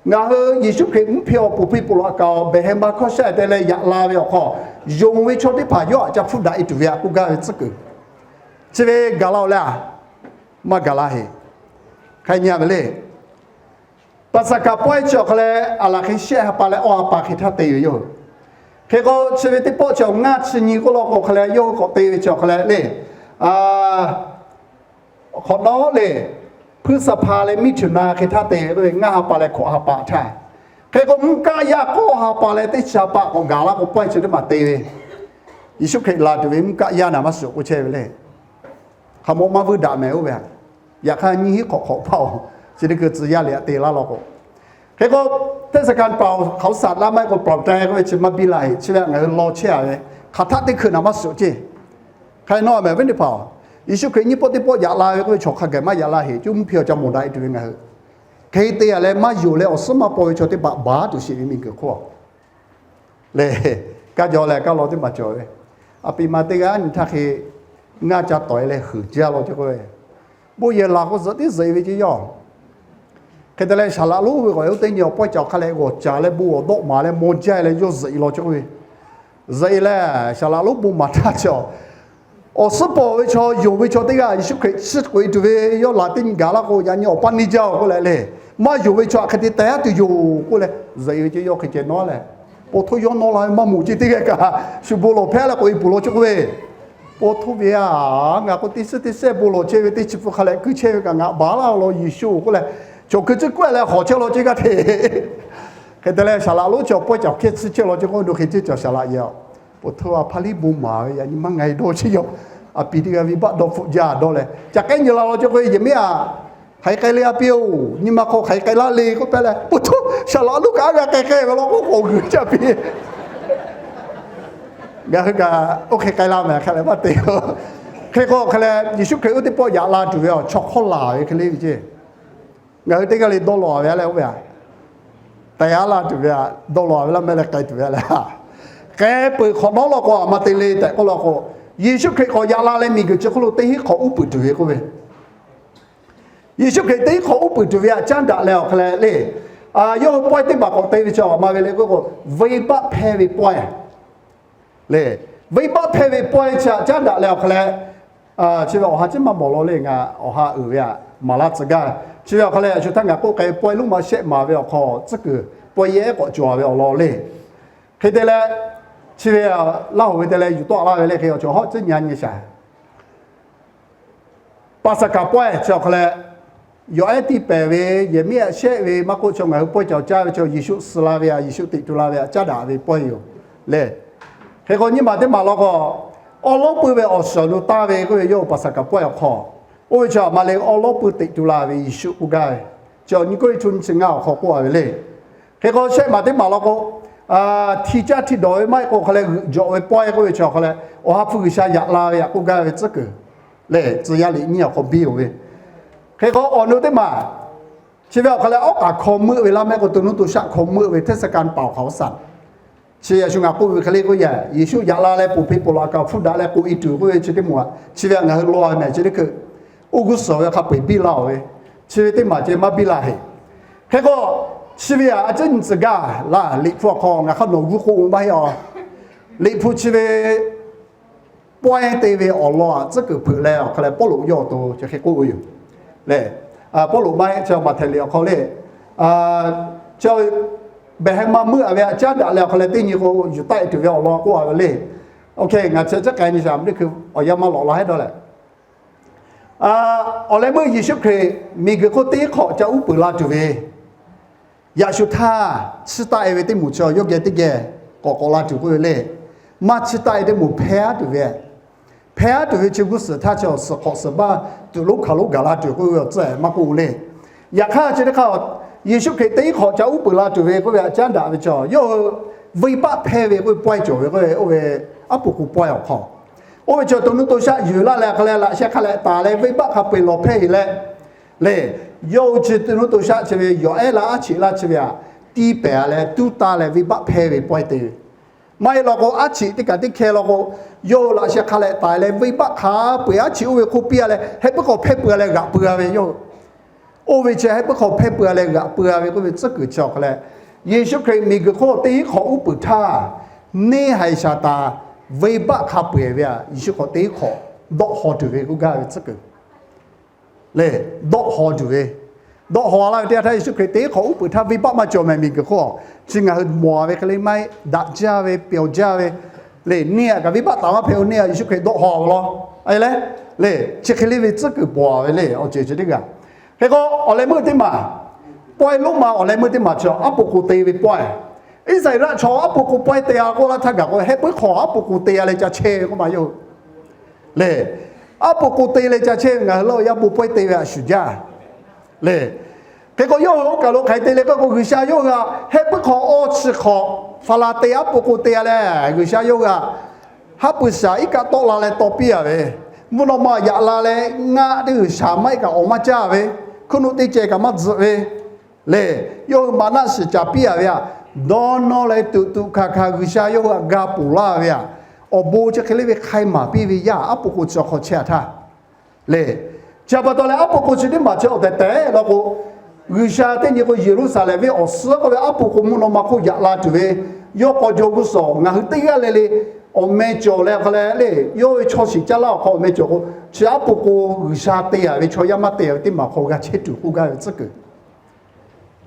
ngaˬ hui Yeˍsuˆ Hkriꞈ mvuhˇ hpiˇ awˬ poˍ piˇ poˬ laꞈ kaꞈ awˬ behˬ heh ma hkawˇ shaˆ te leh yaꞈ la ve awˬ hk'aw, yonˍ ve chaw teˇ hpaˍ yawˇ aꞈ ca hpfuhˆ daꞈ e tuˬ ve aꞈ k'oˆ gaˇ ve tcuhˉ kuiˬ. Chi ve gaˬ la oˬ le a, maˇ gaˬ la heˍ. Hk'e nyi a ve le. Paˍsaˍhkaˍ pawehˇ chi awˬ hk'a leh aˬ laˬ hk'e shehˆ ha pa leh awˇ ha pa hk'e htaˇ te ve yoˬ. Hk'e k'o chi ve teˇ pawˆ chi awˬ ngaˇ chi nyi k'oˆ law k'o hk'a leh yawˇ hui k'awꞈ te ve chi awˬ hk'a leh le, hk'awꞈ nawˉ le, พฤษภา leh มิถุนา hk'e htaˇ te ve k'oˆ ve ngaˇ ha pa leh hkawꞈ ha pa htaˇ. Hk'e k'o mvuhˇ kaˆ yaˇ k'awˇ ha pa leh teˇ chi ha pa k'awꞈ gaˬ la k'o pawehˇ chi teˇ maˬ te ve, Yeˍsuˆ Hkriꞈ laˬ tuˬ ve mvuhˇ kaˆ yaˇ naˍ maˇ shiˍ k'oˆ chehˇ ve le. Hk'aˬ mawꞈ maˇ vuiˇ daꞈ mehˍ oˇ ve a. Yaꞈ hk'aˇ nyiˇ hinˉ hk'awꞈ hk'awꞈ hpaˇ-oˬ, chi teˇ hkui tcuh yaˇ liꁣ aꞈ te laˇ law k'o, hk'e k'o เทศกาลเป่าเผาสัตว์ laˇ maˇ heˆ k'o เป่าแตร k'oˆ ve chi maˇ biˇ la heˍ. Chi ve a ngaˬ hui law chehˇ a ve, hk'aˬ htaˆ teˇ hkui naˍ maˇ shiˍ ceˇ. Hk'e nawˇ mehˍ ve teˇ hpaˍ, Yeˍsuˆ Hkriꞈ nyiˇ pawˆ teˇ pawˆ yaꞈ la ve k'oˆ ve chaw hk'a gaˬ maˇ yaꞈ la heˍ. Coˇ mvuhˇ hpiˇ awˬ ca mawˬ daꞈ e tuˬ ve ngaˬ hui hk'e te a leh maˇ yonˍ leh awˬ suhˉ maˇ paw ve chaw teˇ hpaˍ baˬ tuˬ sheˍ ve miˬguiˬ hk'oˆ le, kaˇ jaw leh kaˇ law teˇ maˬ cawˬ ve, a pi ma teˇ g'aˇ nyi htaˇ hk'e ngaˇ ca tawˍ e leh huiˍ jaˇ law ce k'oˆ ve, bon yehˬ laˬ k'o zuhꞈ tiˉ zuhꞈ e ve ce yawˇ. Hk'e te leh saˍ laꞈ lonˉ ve k'awꞈ oˇ teˇ nyi awˬ pawehˇ ca hk'a leh g'awˬ caˍ leh bon awˬ dawˆ maˍ leh maw jaˇ leh yawˇ zuhꞈ e law ce k'oˆ ve, zuhꞈ e leh saˍ laꞈ lonˉ bon maˍ htaˇ chi awˬ suhˉ paw ve chaw yonˍ ve chaw teˇ g'aˇ Yeˍsuˆ Hkriꞈ chi k'oꞈ e tuˬ ve yawˇ laˬ teˇ nyi gaˬ laˇ k'o, yaꞈ nyi awˬ paˇ neˇ jaˇ-oˬ k'oˆ leh le, maˇ yonˍ ve chaw hk'e te teh aˉ tuˬ yoˬ k'oˆ leh zuhꞈ e ve ce yawˇ hk'e ceh nawˉ leh, paw htoˇ yawˇ nawˉ la maˇ moˍ ce teˇ g'aˇ kaꞈ shu bon lawˬ hpehˇ leh k'oꞈ e peuˬ law ce k'oˆ ve, paw htoˇ ve a, ngaˬ k'o teˇ suhˉ teˇ sehˉ bon lawˬ chehˇ ve teˇ chi pun hk'a leh kuiˬ chehˇ ve kaꞈ ngaˬ baˬ laˇ law Yeˍsuˆ k'oˆ leh, chaw hkui tcuhˉ kuˉ leh hawˬ chehˇ law ce g'aˇ hteꞈ. Hk'e te leh saˍ laꞈ lonˉ chi awˬ pawehˇ ca hkehˇ tsuhˇ chehˇ law ce k'oˆ ve, hk'e ce cawˬ saˍ laꞈ yehˬ, paw htoˇ a hpaˇ liˇ bon maˍ ve yaꞈ nyi maˇ ngaˬ e dawˇ ce yawˇ, a pi teˇ g'aˇ ve baˆ dawˇ hpfuhˆ jaˇ dawˇ leh ca k'ehˉ nyi la law ce k'oˆ ve, yehˬ miˉ a, hk'aˬ hk'e k'ai le a pi-oˬ, nyi ma hk'aw hk'aˬ hk'e k'ai laˇ le k'oˆ pehˇ leh, paw htoˇ saˍ laꞈ lonˉ kaꞈ a g'a k'ai k'ai ve law k'oˆ k'awꞈ g'uiˬ ca pi. Ngaˬ hui kaꞈ oˇ hk'e k'ai laˇ mehˍ hk'a leh maˇ te. Hk'e k'o hk'a leh Yeˍsuˆ Hkriꞈ oˇ teˇ pawˆ yaꞈ la tuˬ ve awˬ chaw hk'awˇ laˬ ve hk'e le ve ce. Ngaˬ hui teˇ g'aˇ le dawˇ law a ve a leh oˇ ve a, teh aˉ la tuˬ ve a, dawˇ law a ve laˇ mehˍ leh k'ai tuˬ ve a leh, k'ai peuˬ hk'awꞈ nawˉ law k'o a ma te le tehꞈ k'oˆ law k'o, Yeˍsuˆ Hkriꞈ k'awꞈ yaꞈ la leh miˬguiˬ chi hk'oˆ lo teˇ hinˉ hk'awꞈ uˉ peunˍ tuˬ ve k'oˆ ve, Yeˍsuˆ Hkriꞈ teˇ hinˉ hk'awꞈ uˉ peunˍ tuˬ ve htaꞈ caˉ daꞈ leh awˬ hk'a leh le, yawˇ hui pawehˇ teˇ hpaˍ k'awꞈ te ve chi a ma ve le k'oˆ k'o, venˇbaˆ hpehˇ ve pawehˇ le, venˇbaˆ hpehˇ ve pawehˇ chi htaꞈ caˉ daꞈ leh awˬ hk'a leh, Chi ve awˬ ha ceˉ maˇ mawˬ law le, ngaˬ awˬ ha uiˍ ve aꞈ maˍ laˇ tcuh gaˇ. Chi ve awˬ hk'aw leh a shu htaˇ ngaˬ k'oˆ k'ai ve pawehˇ lonˉ ma shehˆ maˍ ve awˬ hk'aw tcuhˉ kuiˬ pawehˇ yehˇ k'awꞈ cawˬ ve awˬ lawn le. Hk'e te leh, chi ve laˇ hoꞈ ve te leh yuˬ tawˆ laˇ ve le, hk'e awˬ cawˬ hawˉ tcuhˉ nyi nyi shaˍ. Paˍsaˍhkaˍ pawehˇ chi awˬ hk'aw leh, yawˬ ehˉ tiˇ pehˍ ve, yehˬ miˉ aꞈ shehˆ ve maˇ k'oˆ, chaw ngaˬ hui pawehˇ cawˬ caˇ ve chaw Yeˍsuˆ suh la ve aꞈ, Yeˍsuˆ teꞈ tu la ve aꞈ caˉ daꞈ ve pawehˇ yoˬ le. Hk'e k'o nyiˇ maˬ teˇ maˬ law k'o, awˉ lawˉ puiˇ ve awˬ suhˍ awˬ nu taˇ ve k'oˆ ve yawˇ hui Paˍsaˍhkaˍ pawehˇ awˬ hk'aw, oˇ ve chi aꞈ ma le awˉ lawˉ puiˇ teꞈ tu la ve Yeˍsuˆ k'oˆ gaˇ ve, chi nyiˇ Kawˇrenˍhtuˆ nyiˇ chi ngaˇ awˬ hk'aw k'oˆ a ve le. Hk'e k'o shehˆ maˬ teˇ maˬ law k'o, hti caˇ hti dawˬ ve maˇ heˆ k'o hk'aw leh g'uiˬ jawꞈ ve pawehˇ k'oˆ ve chi awˬ hk'aw leh, Awˬ ha hpu G'uiˬsha yaꞈ la ve aꞈ k'oˆ gaˇ ve tcuhˉ kuiˬ le, tcuh yaˇ liꞈ nyiˇ awˬ hk'aw biˇ oˬ ve. Hk'e k'o awˬ nu teˇ maˬ, chi ve awˬ hk'aw leh awˉ k'aꞈ hkaw meuˆ ve laˇ mehˆ k'o, to nuˇ to shaˆ hk'aw meuˆ ve เทศกาล pawˬ hkaoˍ saꞈ. Chi a shu ngaˬ k'oˆ ve hk'e le k'oˆ yaꞈ, Yeˍsuˆ yaꞈ la leh ponˬ hpeꞈ ponˬ laꞈ kaꞈ hpfuhˇ daꞈ leh k'oꞈ e tuˬ k'oˆ ve chi teˇ maˬ, chi ve aꞈ ngaˬ hui law mehˍ chi teˇ hkui, oˇ g'uˇ suhˍ ve hk'a peu-eˬ biˇ la oˬ ve, chi ve teˇ maˬ ceh maˇ biˇ la heˆ. Hk'e k'o, chi ve aꞈ a ciˉ nyi tcuh gaˇ laˇ, Liꞈ hpu awˬ hk'aw ngaˬ hk'aˇ nawˬ g'uˇ k'oˆ ve maˇ heˆ a. Liꞈ hpu chi ve pawehˇ te ve awˬ lawn aꞈ tcuhˉ kuiˬ hpeuꞈ leh awˬ hk'aw leh Pawˇluꞈ yawˇ awˬ to chi hk'e k'oˆ ve yoˬ le. Pawˇluꞈ maˇ heˆ, chi Maꞈhtehˍ liꞈ awˬ hk'aw le, chi behˬ heh ma meuˆ a ve aꞈ caˉ daꞈ leh awˬ hk'aw leh teˇ nyi k'o yuˬ taˆ e tuˬ ve awˬ lawn k'oˆ a ve le. Oˇ hk'e ngaˬ chi ciˉ k'ai nyi shaˍ teˇ hkui awˬ yanˇ maˇ lawꞈ la hehˉ dawˇ leh, awˬ leh meuˇ Yeˍsuˆ Hkriꞈ miˬguiˬ hk'oˆ teˇ hk'awꞈ ca uˉ peunˍ la tuˬ ve, yaꞈ shu htaˇ chiˇ taˆ e ve teˇ moˍ chi yawˇ geh teˇ geh k'awꞈ k'awꞈ la tuˬ k'oˆ ve le. Maˇ chiˇ taˆ e teˇ moˍ hpehˇ aˉ tuˬ ve, hpehˇ aˉ tuˬ ve chi g'uˇ suhˍ htaˇ chi awˬ suhˍ hk'awꞈ suhˍ baˇ tuꞈ lonˉ hk'aˬ lonˉ gaˬ la tuˬ k'oˆ ve awˬ tcuhˉ maˇ k'oˆ le. Yaꞈ hk'aˇ chi teˇ hk'aˇ, Yeˍsuˆ Hkriꞈ teˇ hk'awꞈ ca uˉ peunˍ la tuˬ ve k'oˆ ve aꞈ caˉ daꞈ ve chi yawˇ hui venˇbaˆ hpehˇ ve k'oˆ ve pawehˇ cawˬ ve k'oˆ ve, oˇ ve aˉ poꞈ k'oˍ pawehˇ awˬ hk'aw, oˇ ve chi to nuˇ to shaˆ yuˬ laˇ leh hk'a leh laꞈ sheh hk'a leh taˍ leh venˇbaˆ hk'a peu-eˬ lawˬ hpehˇ heˍ leh le, yawˇ hui chi to nuˇ to shaˆ chi ve yawˬ ehˉ la aˉ cheꞈ laˇ chi ve aꞈ tiˇ pehˍ leh tuˉ taˇ leh venˇbaˆ hpehˇ ve pawehˇ te ve, maˇ heˆ law k'o aˉ cheꞈ teˇ kaꞈ teˇ hkeh law k'o, yawˇ hui laꞈ sheh hk'a leh taˍ leh venˇbaˆ hk'a peu-eˬ aˉ cheꞈ oˇ ve hk'oˆ piˇ a leh heh puiˉ hk'aw hpehˇ peuˬ a leh g'aꞈ peuˬ a ve yawˇ hui. Oˇ ve chi heh puiˉ hk'aw hpehˇ peuˬ a leh g'aꞈ peuˬ a ve k'oˆ ve tcuhˉ kuiˬ chi awˬ hk'aw leh, Yeˍsuˆ Hkriꞈ miˬguiˬ hk'oˆ teˇ hk'awꞈ uˉ peunˍ htaˇ, neˇ haiˬ Saˍtanˍ venˇbaˆ hk'a peu-eˬ ve aꞈ Yeˍsuˆ hk'awꞈ teˇ hk'awꞈ dawˆ haw tuˬ ve k'oˆ gaˇ ve tcuhˉ kuiˬ le, dawˆ haw tuˬ ve, dawˆ haw laˇ ve teˇ yanˇ htaˇ Yeˍsuˆ Hkriꞈ teˇ hk'awꞈ uˉ peunˍ htaˇ venˇbaˆ maˇ cawˬ mehˍ miˬguiˬ hk'oˆ, chi ngaˬ hui mawˬ ve hk'e le maˇ heˆ, daꞈ jaˇ ve, pyawˬ jaˇ ve le, neˇ aꞈ kaꞈ venˇbaˆ taˍ maˇ hpehꞈ-o, neˇ aꞈ Yeˍsuˆ Hkriꞈ dawˆ haw ve law, a le, le, chi hk'e le ve tcuhˉ kuiˬ paw ve le, awˬ ceuˬ chi teˇ g'aˇ. Hk'e k'o awˬ leh meuˇ teˇ maˬ, pawehˇ lonˉ ma awˬ leh meuˇ teˇ maˬ chi aˉ poꞈ k'oˍ te ve pawehˇ. Iˉsaˍreˍlaˆ chaw aˉ poꞈ k'oˍ pawehˇ te a k'oˆ laˇ htaˇ gaˬ k'o, heh puiˉ hk'aw aˉ poꞈ k'oˍ te a leh ca chehˇ ve k'oˆ ma yawˇ hui le, aˉ poꞈ k'oˍ te leh ca chehˇ ve ngaˬ hui laˇ yaˇ bon pawehˇ te ve aꞈ shuˍ jaˇ le. Hk'e k'o yawˇ hui oˇ kaˬ lo hk'aˬ hk'e te le k'oˆ k'o, G'uiˬsha yawˇ hui aꞈ heh puiˉ hk'aw awˇ chi hk'awꞈ faˍ laˬ te aˉ poꞈ k'oˍ te a leh, G'uiˬsha yawˇ hui aꞈ haˉ pui shaˍ iˉ kaˆ tawˆ la leh taw piˇ a ve, mvuhˇ naw ma yaꞈ la leh ngaˆ teˇ g'uiˬ shaˍ maˇ iˉ kaꞈ awˬ maˇ caˇ ve, hkuiˉ nuˆ teˇ ceh kaꞈ maˇ tzuhꞈ ve le. Yawˇ hui maˍnaˆ shiˍ caˍ piˇ a ve aꞈ, dawˇ nawˇ leh tuꞈ tuꞈ hkanˍ hkanˍ G'uiˬsha yawˇ hui aꞈ ga ponˬ laˇ ve aꞈ, awˬ bon chi hk'e le ve hk'ai maˍ piˇ ve yaˇ aˉ poꞈ k'oˍ chi awˬ hk'aw chehˇ a htaˇ le, chi pa taw leh aˉ poꞈ k'oˍ chi teˇ maˬ chi awˬ tehˬ tehˬ law k'o, G'uiˬsha teˇ nyi k'o Yeˍruˆsaˍlehnˍ venˇ awˬ suhˉ k'oˆ ve aˉ poꞈ k'oˍ mvuhˇ naw ma hk'oˆ yaꞈ la tuˬ ve, yawˇ k'aw jaw g'uˇ suhˍ ngaˬ hui teˇ g'aˇ le le awˬ meh cawˬ leh hk'a leh le, yawˇ ve chaw shiˍ caˇ laˇ awˬ hk'aw awˬ meh cawˬ k'o, chi aˉ poꞈ k'oˍ G'uiˬsha te a ve chaw yaˇ maˇ te a ve teˇ maˬ hk'aw g'a chehˇ tuˬ k'oˆ gaˇ ve tcuhˉ kuiˬ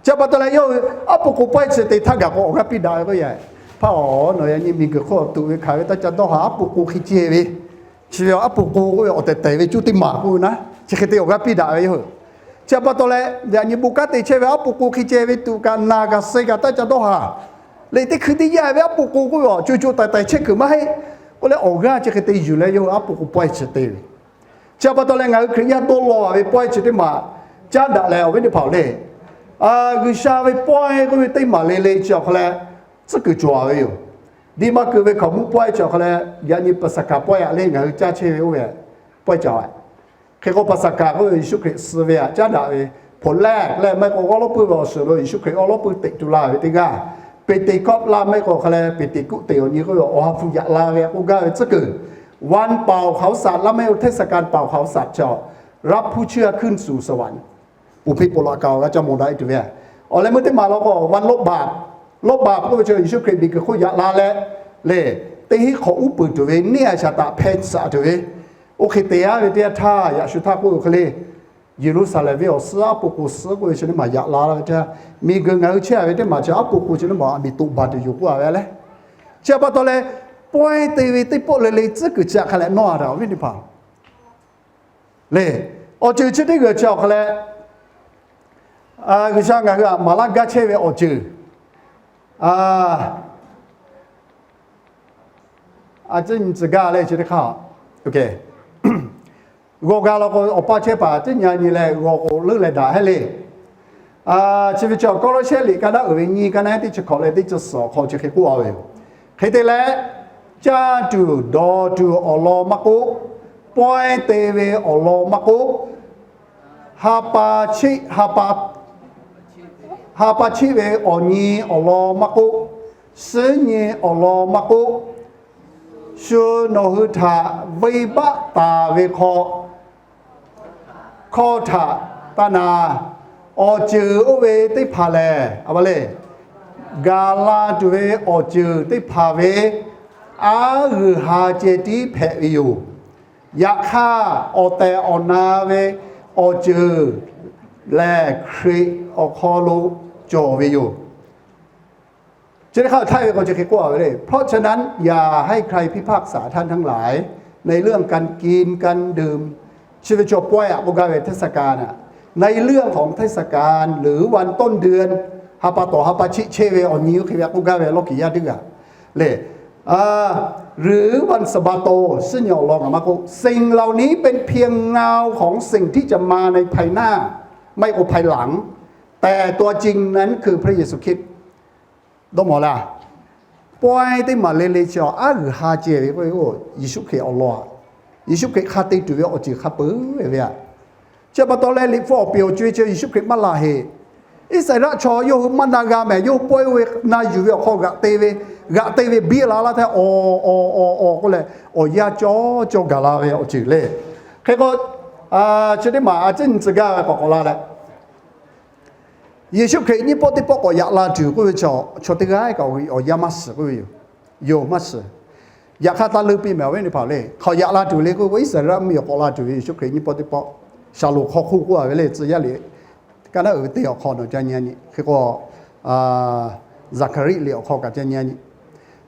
Chi pa taw leh yawˇ hui aˉ poꞈ k'oˍ pawehˇ chi te htaˇ gaˬ k'o awˬ g'aˇ piˇ daꞈ ve k'o, yaꞈ hpaˇ-oˬ, nawˬ yaꞈ nyi miˬguiˬ hk'oˆ tuꞈ ve hkanˍ ve taˇ ca dawˇ haˍ, aˉ poꞈ k'oˍ hk'e ceh ve, chi ve aˉ poꞈ k'oˍ k'oˆ ve awˬ tehˬ tehˬ ve cuˇ teˇ maˬ k'oˆ ve naˉ, chi hk'e te awˬ g'aˇ piˇ daꞈ ve yoˬ. Chi pa taw leh yaꞈ nyi bon kanˉ te chehˇ ve aˉ poꞈ k'oˍ hk'e ceh ve tuꞈ kaꞈ naˬ kaꞈ suh kaꞈ taˇ ca dawˇ haˍ. Leh teˇ hkui teˇ yanˇ ve aˉ poꞈ k'oˍ k'oˆ ve awˬ co co taiˍ taiˍ chehˇ kuiˬ maˇ heˆ. K'oˆ leh awˬ g'aˇ chi hk'e te yuˬ leh yawˇ hui aˉ poꞈ k'oˍ pawehˇ chi te ve Chi pa taw leh ngaˬ hui Hkriꞈ yaˇ dawˇ law ve pawehˇ chi teˇ maˬ caˉ daꞈ leh awˬ viˉ teˇ hpaˍ-oˬ le, G'uiˬsha ve pawehˇ k'oˆ ve teˇ maˬ le le chi awˬ hk'aw leh tcuhˉ kuiˬ cawˬ ve yoˬ. Diˇ maˇ keu ve hkaoˍmonˇ pawehˇ chi awˬ hk'aw leh yaꞈ nyi Paˍsaˍhkaˍ pawehˇ aꞈ le ngaˬ hui caˇ chehˇ ve oˇ ve pawehˇ cawˬ ve. Hk'e k'o Paˍsaˍhkaˍ k'oˆ ve Yeˍsuˆ Hkriꞈ suh ve aꞈ caˉ daꞈ ve, hpawnˬ lehˬ leh maˇ heˆ k'o awˉ lawˉ puiˇ ve awˬ suhˍ lo Yeˍsuˆ Hkriꞈ awˉ lawˉ puiˇ teꞈ tu la ve teˇ g'aˇ, Peˍteˍkoˆ laˇ maˇ heˆ k'o hk'a leh Peˍteˍkoˆ teꞈ awˬ nyi k'oˆ ve awˬ ha hpu yaꞈ la ve k'oˆ gaˇ ve tcuhˉ kuiˬ, วันเป่าเขาสัตว์ laˇ maˇ heˆ k'o เทศกาลเป่าเขาสัตว์ chi raphu chiˇ g'a hkuiˇ suhˍ saˍ vaꞈ, puˍ hpeˆ poˬ laꞈ kaꞈ awˬ g'a ca mawˬ daꞈ e tuˬ ve, awˬ leh meuˇ teˇ maˬ law k'o วันลบบาป, ลบบาป k'oˆ ve chi Yeˍsuˆ Hkriꞈ miˬguiˬ hk'oˆ yaꞈ la leh, lehˬ teˇ hinˉ hk'awꞈ uˉ peunˍ tuˬ ve neˇ a shaˍ taꞈ hpeh tsuhꞈ tuˬ ve, Oˇ hk'e te-a ve teˇ yanˇ htaˇ, yaꞈ shu htaˇ k'oˆ ve hk'e le, Yeˍruˆsaˍlehnˍ venˇ awˬ suhˉ aˉ po k'o suhˉ k'oˆ ve chi teˇ maˬ yaꞈ la laˇ ve teˇ yanˇ, miˬguiˬ ngaˬ hui chehˇ-a ve teˇ maˬ chi aˉ po k'o chi teˇ maˬ aˬ miˍ toꞈ baˬ tuˬ yoˬ k'oˆ a ve le. Chi pa taw leh, pawehˇ te ve teˇ pawˆ le le tcuhˉ kuiˬ chi hk'a leh nawˇ a htaꞈ awˬ viˉ teˇ hpaˍ le, awˬ ceuˬ chi teˇ g'uiˬ chi awˬ hk'a leh, G'uiˬsha ngaˬ hui htaꞈ maˍ laˇ gaˇ chehˇ ve awˬ ceuˬ, a, a ciˉ nyi tcuh gaˇ le chi teˇ hk'aˇ, g'awˬ ga law k'o awˬ paˇ chehˇ paˍ teˇ nyi nyi leh g'awˬ k'o leuˉ leh daꞈ hehˉ le. Chi ve chi awˬ Kawˇlawˇsehˇ liꞈ ka naˉ uiˍ ve nyiˇ ka naˉ teˇ chi hkawꞈ leh teˇ chi suhˍ awˬ hk'aw chi hk'e k'oˆ a ve yoˬ. Hk'e te leh, caˇ tuˬ dawˬ tuˬ awˬ lawn maˇ k'oˆ, pawehˇ te ve awˬ lawn maˇ k'oˆ, ha pa chiˆ, ha pa chiˆ ve awˬ nyi awˬ lawn maˇ k'oˆ, suhˉ nyi awˬ lawn maˇ k'oˆ, shu nawˬ hui htaꞈ venˇ baˆ taˍ ve hk'aw hkawˇ htaꞈ taˇ na. Awˬ ceuˬ oˇ ve teˇ hpaˍ lehˬ, a pa le, gaˬ la tuˬ ve awˬ ceuˬ teˇ hpaˍ ve aˉ g'uiˬ ha ceh tiˉ hpehꞈ ve yoˬ. Yaꞈ hk'aˇ, awˬ tehˬ awˬ na ve awˬ ceuˬ lehˬ, Hkriꞈ awˬ hk'aw lo cawˬ ve yoˬ. Chi teˇ hk'aˇ htaˇ ve k'o chi hk'e k'oˆ a ve le, เพราะฉะนั้น อย่าให้ใครพิพากษาท่านทั้งหลาย ในเรื่องการกินการดื่ม Chi ve chaw pawehˇ aꞈ k'oˆ gaˇ ve เทศกาล a, ในเรื่องของเทศกาล หรือวันต้นเดือน ha pa tawˍ ha pa chiˆ chehˇ ve awˬ nyi oˇ hk'e ve aꞈ k'oˆ gaˇ ve lawˇ kiˍ yaˇ teˇ g'aˇ le, หรือวันสะบาโต suhˉ nyi awˬ lawn kaꞈ maˇ k'oˆ, สิ่งเหล่านี้เป็นเพียงเงาของสิ่งที่จะมาในภายหน้า ไม่ก็ภายหลัง แต่ตัวจริงนั้นคือพระเยซูคริสต์ Dawˇ mawˬ laˇ. Pawehˇ teˇ maˬ le le chi aꞈ aˉ g'uiˬ ha ceh ve k'oˆ ve, Yeˍsuˆ Hkriꞈ awˬ lawn, Yeˍsuˆ Hkriꞈ hk'a te tuˬ ve awˬ ceuˬ hk'a peuˬ ve aꞈ. Chi pa taw leh Liꞈ hpu awˬ peˍ awˬ co-e chi Yeˍsuˆ Hkriꞈ maˇ la heˆ. Iˉsaˍreˍlaˆ chaw yawˇ hui maˇ na g'a mehˍ, yawˇ hui pawehˇ ve na yuˬ ve awˬ hk'aw g'aꞈ te ve, g'aꞈ te ve biˇ la laˇ htaˇ, awˬ awˬ awˬ awˬ k'oˆ leh, awˬ yanˇ cawˇ cawˇ gaˬ la ve awˬ ceuˬ le. Hk'e k'o, chi teˇ maˬ a ciˉ nyi tcuh gaˇ ve k'awꞈ k'awꞈ la leh, Yeˍsuˆ Hkriꞈ nyiˇ pawˆ teˇ pawˆ k'awꞈ yaꞈ la tuˬ k'oˆ ve chaw, chaw teˇ g'aˇ kaꞈ awˬ yanˇ maˇ shiˍ k'oˆ ve yoˬ. Yoˬ maˇ shiˍ. Yaꞈ hk'aˇ taˇ leuˇ piˇ mehˍ awˬ viˉ teˇ hpaˍ le. Hk'awꞈ yaꞈ la tuˬ le k'oˆ k'o, Iˉsaˍreˍlaˆ mvuhˇmiˬ awˬ k'awꞈ la tuˬ ve Yeˍsuˆ Hkriꞈ nyiˇ pawˆ teˇ pawˆ, Shaˍlonˍ hk'aw hk'oˆ k'oˆ a ve le, tcuh yaˇ liꞈ ka naˉ uiˍ ve teˇ awˬ hk'aw nawˬ ca nyi a nyi. Hk'e k'o, Zaˍhkaˍriˆ liꞈ awˬ hk'aw kaꞈ ca nyi a nyi.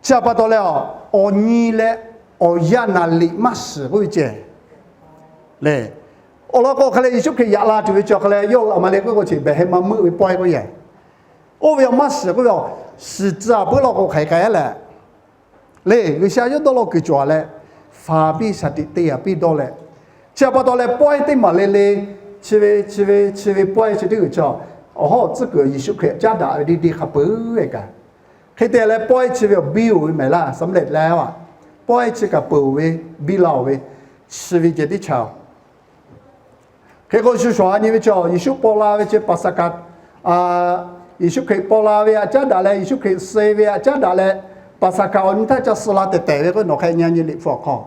Chi pa taw leh, awˬ nyi leh awˬ yanˇ naˍ liꞈ maˇ shiˍ k'oˆ ve ceh le. Awˬ lawn k'o hk'a leh Yeˍsuˆ Hkriꞈ yaꞈ la tuˬ ve chi awˬ hk'a leh yawˇ hui aˬ ma le k'oˆ k'o chi behˬ heh ma meuˆ ve pawehˇ k'oˆ yehˬ. Oˇ ve awˬ maˇ shiˍ k'oˆ ve awˬ, shiˍ tcuh puiˉ law k'o hk'aˬ hk'e k'ai leh, le G'uiˬsha yawˇ dawˇ law kuiˬ cawˬ leh, faˍ piˇ shaˍ tiꞈ te yaꞈ piˇ dawˇ leh, chi pa taw leh pawehˇ teˇ maˬ le le, chi ve chi ve chi ve pawehˇ chi teˇ g'uiˬ chi, awˬ hawˉ tcuhˉ kuiˬ Yeˍsuˆ Hkriꞈ caˉ daꞈ ve deˇ deˇ hk'a peuˬ ve kaꞈ, hk'e te leh pawehˇ chi ve awˬ biˇ oˬ ve mehˍ laˇ สำเร็จแล้ว a, pawehˇ chi kaꞈ peuˬ oˬ ve, biˇ la oˬ ve, chi ve ceh teˇ chaꞈ Hk'e k'o shu shawˍ a nyi ve chi, Yeˍsuˆ paw la ve chi Paˍsaˍhkaˍ, Yeˍsuˆ Hkriꞈ paw la ve aꞈ caˉ daꞈ leh, Yeˍsuˆ Hkriꞈ suh ve aꞈ caˉ daꞈ leh, Paˍsaˍhkaˍ awˬ nyi htaˇ ca suh la tehˬ tehˬ ve k'o nawˬ hk'e nyi a nyi Liꞈ hpu awˬ hk'aw,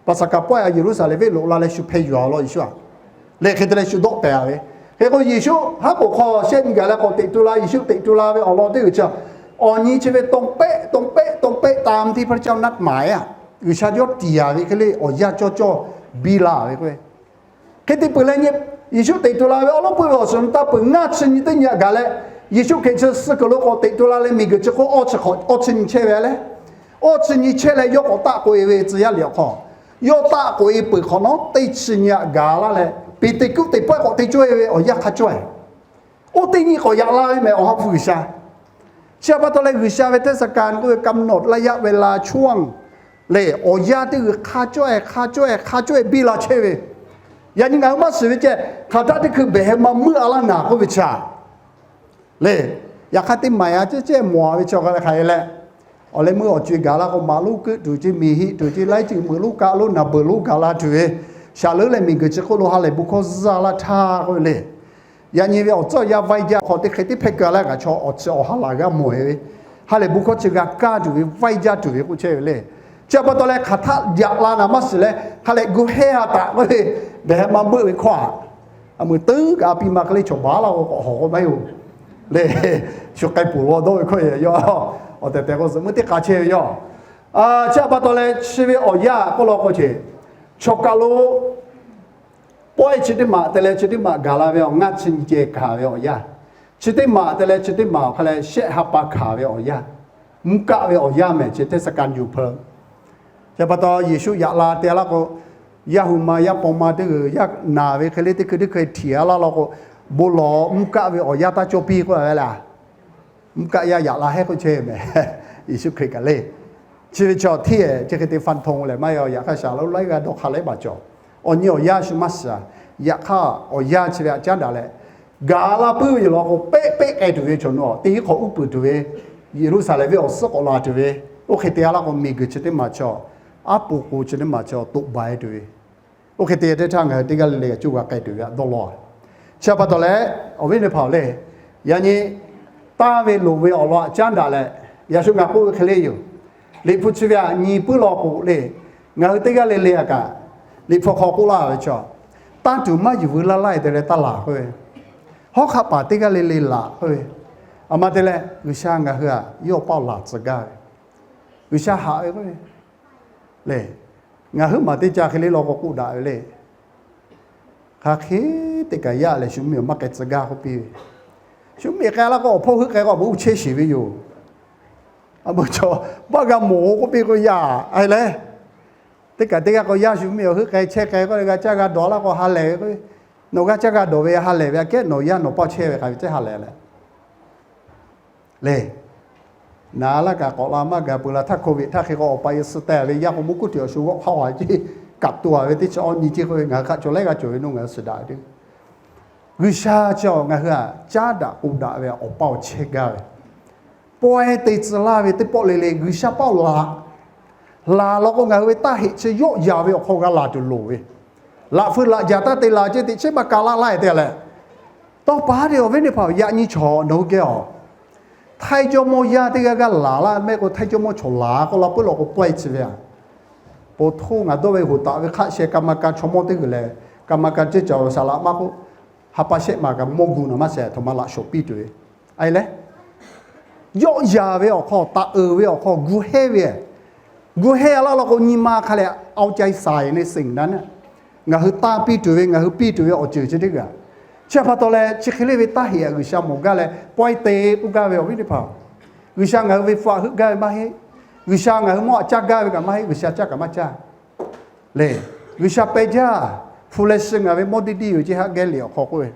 Paˍsaˍhkaˍ pawehˇ a Yeˍruˆsaˍlehnˍ venˇ loꞈ la leh shu hpeh yuˬ a law Yeˍsuˆ a. Leh hk'e te leh shu dawˆ pehˍ a ve. Hk'e k'o Yeˍsuˆ haˉ k'oˍ hk'aw shehˆ nyi gaˬ leh k'awꞈ teꞈ tu la, Yeˍsuˆ teꞈ tu la ve awˬ lawn teˇ g'uiˬ chi, awˬ nyi chi ve tawˇ pehˆ tawˇ pehˆ tawˇ pehˆ ตามที่พระเจ้านัดหมาย a, G'uiˬsha yawˇ tiˍ a ve hk'e le awˬ yanˇ cawˇ cawˇ biˇ la ve k'o Hk'e te peuˬ leh nyi, Yeˍsuˆ teꞈ tu la ve awˬ lawn peuˇ ve awˬ suhˍ taˇ peuˬ ngaˇ chi nyi teˇ nyi aꞈ gaˬ leh, Yeˍsuˆ Hkriꞈ chi suh kuiˬ lo k'awꞈ teꞈ tu la leh miˬguiˬ chi hk'oˆ awˇ chi hk'awꞈ awˇ chi nyi chehˇ ve leh, awˇ chi nyi chehˇ leh yawˇ k'awꞈ taˆ k'oꞈ e ve tcuh yaˇ liꞈ awˬ hk'aw, yawˇ taˆ k'oꞈ e peuˬ hk'awꞈ nawˉ teˇ chi nyi aꞈ gaˬ laˇ leh, Peˍteˍkoˆteˍ pawehˇ k'awꞈ te cawˇ e ve awˬ yanˇ hk'a cawˇ e Oˇ teˇ nyi k'awꞈ yaꞈ la ve mehˍ awˬ ha hpu G'uiˬsha. Chi pa taw leh G'uiˬsha ve เทศกาล k'oˆ ve กำหนดระยะเวลาช่วง lehˬ, awˬ yanˇ teˇ g'uiˬ hk'a cawˇ e hk'a cawˇ e hk'a cawˇ e biˇ la chehˇ ve, yaꞈ nyi ngaˬ hui maˇ shiˍ ve ceh, hk'aˬ htaˆ teˇ hkui behˬ heh ma meuˆ a laˇ naˍ k'oˆ ve chi a. Lehˬ, yaꞈ hk'aˇ teˇ maˬ a cehˇ cehˇ mawˬ a ve chi awˬ hk'a leh hk'aˬ e leh, awˬ leh meuˇ awˬ co e gaˬ la k'o, maˍ lonˉ keuˆ tuˬ ceh, miˬ heˆ tuˬ ceh, laiˉ ceuˬ meuꞈ lonˉ kaˆ lonˉ naˬ beuˬ lonˉ gaˬ la tuˬ ve, shaˍ leuˉ leh miˬguiˬ chi hk'oˆ lo ha lehˬ bon hkawˇ zuhˇ laˇ htaˇ k'oˆ ve le. Yaꞈ nyi ve awˬ tcuhˇ awˬ yanˇ vaiˇ jaˇ hk'awꞈ teˇ hk'e teˇ hpehˇ keu leh kaꞈ chaw awˬ chi awˬ ha laˬ g'a mawˬ e ve, ha lehˬ bon hkawˇ chi g'a kaˇ tuˬ ve vaiˇ jaˇ tuˬ ve k'oˆ chehˇ ve le. Chi pa taw leh hk'aˬ htaˆ yaꞈ la naˍ maˇ shiˍ leh, hk'a lehˬ gu heˇ ha taꞈ k'oˆ ve, behˬ heh ma meuˆ ve hkawˇ a, a meuˬ teuˉ kaꞈ a piˇ ma hk'e le chaw baˬ laˇ k'o k'awꞈ hawˬ k'o maˇ heˆ oˬ. Lehˬ, shu k'ai poˬ law dawˇ ve hkawˇ yehˬ yawˇ, awˬ tehˬ tehˬ k'o zuhꞈ meuˇ teˇ k'a chehˇ ve yawˇ. Chi pa taw leh chi ve awˬ yanˇ k'oˆ law k'o ceh, Chaw kaˬ lo pawehˇ chi teˇ maꞈ te leh chi teˇ maꞈ gaˬ la ve awˬ ngaˇ chi nyi ceh hkanˍ ve awˬ yanˇ, chi teˇ maꞈ te leh chi teˇ maꞈ awˬ hk'a leh shehˆ ha pa hkanˍ ve awˬ yanˇ, mvuhˇ kaˆ ve awˬ yanˇ mehˬ chi teˇ saˍ kaˍ yuˬ hpeu. Chi pa taw Yeˍsuˆ yaꞈ la te laˇ k'o, yaˇ hu ma yaˇ paw ma teˇ g'uiˬ yaˇ naˬ ve hk'e le teˇ hkui teˇ hkui htiꞈ a laˇ law k'o, bon lawˬ mvuhˇ kaˆ ve awˬ yanˇ taˇ cawˇ piˇ k'oˆ ve le. Mvuhˇ kaˆ yaˇ yaꞈ la hehˉ k'oˆ chehˇ mehˬ. Yeˍsuˆ Hkriꞈ kaꞈ le, chi ve chaw hteˇ ceh hk'e te fanˇ htoˇ lehˬ maˇ heˆ, yaꞈ hk'aˇ shaˍ lo laiˉ g'aˇ dawˇ hk'a laiˉ baˬ cawˬ. Awˬ nyi awˬ yanˇ shu maˇ shiˍ. Yaꞈ hk'aˇ awˬ yanˇ chi ve htaꞈ caˉ daꞈ leh, gaˬ la puiˉ ve yoˬ law k'o, pehˆ pehˆ k'ai tuˬ ve chaw nawˬ teˇ hinˉ hk'awꞈ uˉ peunˍ tuˬ ve, Yeˍruˆsaˍlehnˍ venˇ awˬ suhˉ k'awꞈ la tuˬ ve, oˇ hk'e te a laˇ k'o, miˬguiˬ chi teˇ maˬ chaw, aˉ po k'o chi teˇ maˬ chaw toꞈ ba e tuˬ ve, oˇ hk'e te teˇ htaˇ ngaˬ hui teˇ g'aˇ le le kaꞈ coˇ g'a k'ai tuˬ ve aꞈ dawˇ law. Chi pa taw leh, awˬ viˉ teˇ hpaˍ-oˬ le, yaꞈ nyi tanˇ ve loˍ ve awˬ lawn htaꞈ caˉ daꞈ leh, yaꞈ shu ngaˬ k'oˆ ve hk'e le yoˬ. Liꞈ hpu chi ve htaꞈ nyi puiˉ law k'o le, ngaˬ hui teˇ g'aˇ le le aꞈ kaꞈ, Liꞈ hpu hk'aw k'oˆ laˇ ve chaw, tanˇ tuˬ maˇ yuˬ veu laˇ laˇ e te leh taˇ laˬ k'oˆ ve, hawˉ hk'aˆ paˍ teˇ g'aˇ le le laˬ k'oˆ ve, aˬ ma te leh G'uiˬsha ngaˬ hui htaꞈ yawˇ paoˇ laˬ tcuh gaˇ ve, G'uiˬsha haꞈ ve k'oˆ ve le. Ngaˬ hui maˬ teˇ ca hk'e le law k'o k'oˆ daꞈ ve le. Hk'aˬ hk'e teˇ kaꞈ yaˇ lehˬ shu mvuhˇmiˬ awˬ maˇ k'ai tcuh gaˇ k'oˆ piˇ ve, shu mvuhˇmiˬ k'ai laˇ k'o awˬ hpawˇ heuˆ k'ai k'o a ma uˇ chehˇ shiˍ ve yoˬ. A ma chaw maˇ g'a mawˬ k'oˆ piˇ k'o yaˇ a leh, teˇ kaꞈ teˇ g'aˇ k'o yaˇ shu mvuhˇmiˬ awˬ heuˆ k'ai chehˇ k'ai k'oˆ le, g'a caˇ g'a dawˬ laˇ k'o ha lehˬ ve k'o, nawˬ g'a caˇ g'a dawˬ ve ha lehˬ ve aꞈ kehˉ nawˬ yaˇ nawˬ paoˇ chehˇ ve hk'aˬ ve ceh ha lehˬ leh le. Naˍ laˇ kaꞈ k'awꞈ la maˇ gaˬ peuˬ la htaˇ hkawˇ ve htaˇ hk'e k'o awˬ pa e suh teh ve yaˇ k'o mvuhˇ kuˉ tuˬ awˬ shu g'awˆ hk'aˇ a ce kaꞈ to a ve teˇ chi awˇ nyi ce k'oˆ ve ngaˬ hui hk'aꞈ cawˬ leh g'a cawˬ ve nawˬ ngaˬ hui suhˍ daꞈ ve teˇ G'uiˬsha chi ngaˬ hui htaꞈ caˉ daꞈ k'oˆ daꞈ ve awˬ paoˇ chehˇ gaˇ ve, pawehˇ te tcuh laˇ ve teˇ pawˆ le le G'uiˬsha paoˇ laˬ. Laˬ law k'o ngaˬ hui ve taˇ heꞈ chi yawˆ yaˍ ve awˬ hk'aw g'a laˬ tuˬ loˍ ve, laꞈ feu laꞈ jaˍ taˇ te laˬ ce teꞈ chehˇ maˇ ka laˇ laˇ e te leh, tawˇ pa te awˬ viˉ teˇ hpaˍ yaꞈ nyi chaw nawˬ hui geh awˬ htaiˇ jawˇmawˇ yaˇ teˇ g'aˇ g'aˇ laˬ laˇ mehˆ k'o htaiˇ jawˇmawˇ chaw laˬ k'oˆ la puiˉ law k'o pawehˇ chi ve a, po htoˇ ngaˬ dawˇ ve hoꞈ taˍ ve hk'aˆ sheh กรรมการ chaw mawˇ teˇ g'uiˬ lehˬ กรรมการ ceˇ caˬ awˬ shaˍ laꞈ maˇ k'oˆ, ha pa shehˆ maˬ kaꞈ mawˇ gu nawˬ maˇ shehˍ htoꞈ ma laꞈ shawˍ piˇ tuˬ ve, a e leh, yawˆ yaˍ ve awˬ hk'aw taꞈ uiˍ ve awˬ hk'aw gu hehnˇ ve, gu hehnˇ a laˇ law k'o nyi ma hk'a lehˬ เอาใจใส่ในสิ่งนั้น ngaˬ hui tanˇ piˇ tuˬ ve ngaˬ hui piˇ tuˬ ve awˬ ceuˬ chi teˇ g'aˇ. Chi pa taw leh chi hk'e le ve taˇ heꞈ aꞈ G'uiˬsha mawˬ gaˇ leh pawehˇ te k'oˆ gaˇ ve awˬ viˉ teˇ hpaˍ, G'uiˬsha ngaˬ hui ve hpu aꞈ heuˆ gaˇ ve maˇ heˆ. G'uiˬsha ngaˬ hui mawˇ aꞈ caˇ gaˇ ve kaꞈ maˇ heˆ, G'uiˬsha caˇ kaꞈ maˇ caˇ le. G'uiˬsha peh jaˇ, hpu leh shi ngaˬ ve mawˇ deˇ deˇ yoˬ ceˇ haꞈ geh liꞈ awˬ hk'aw k'oˆ ve,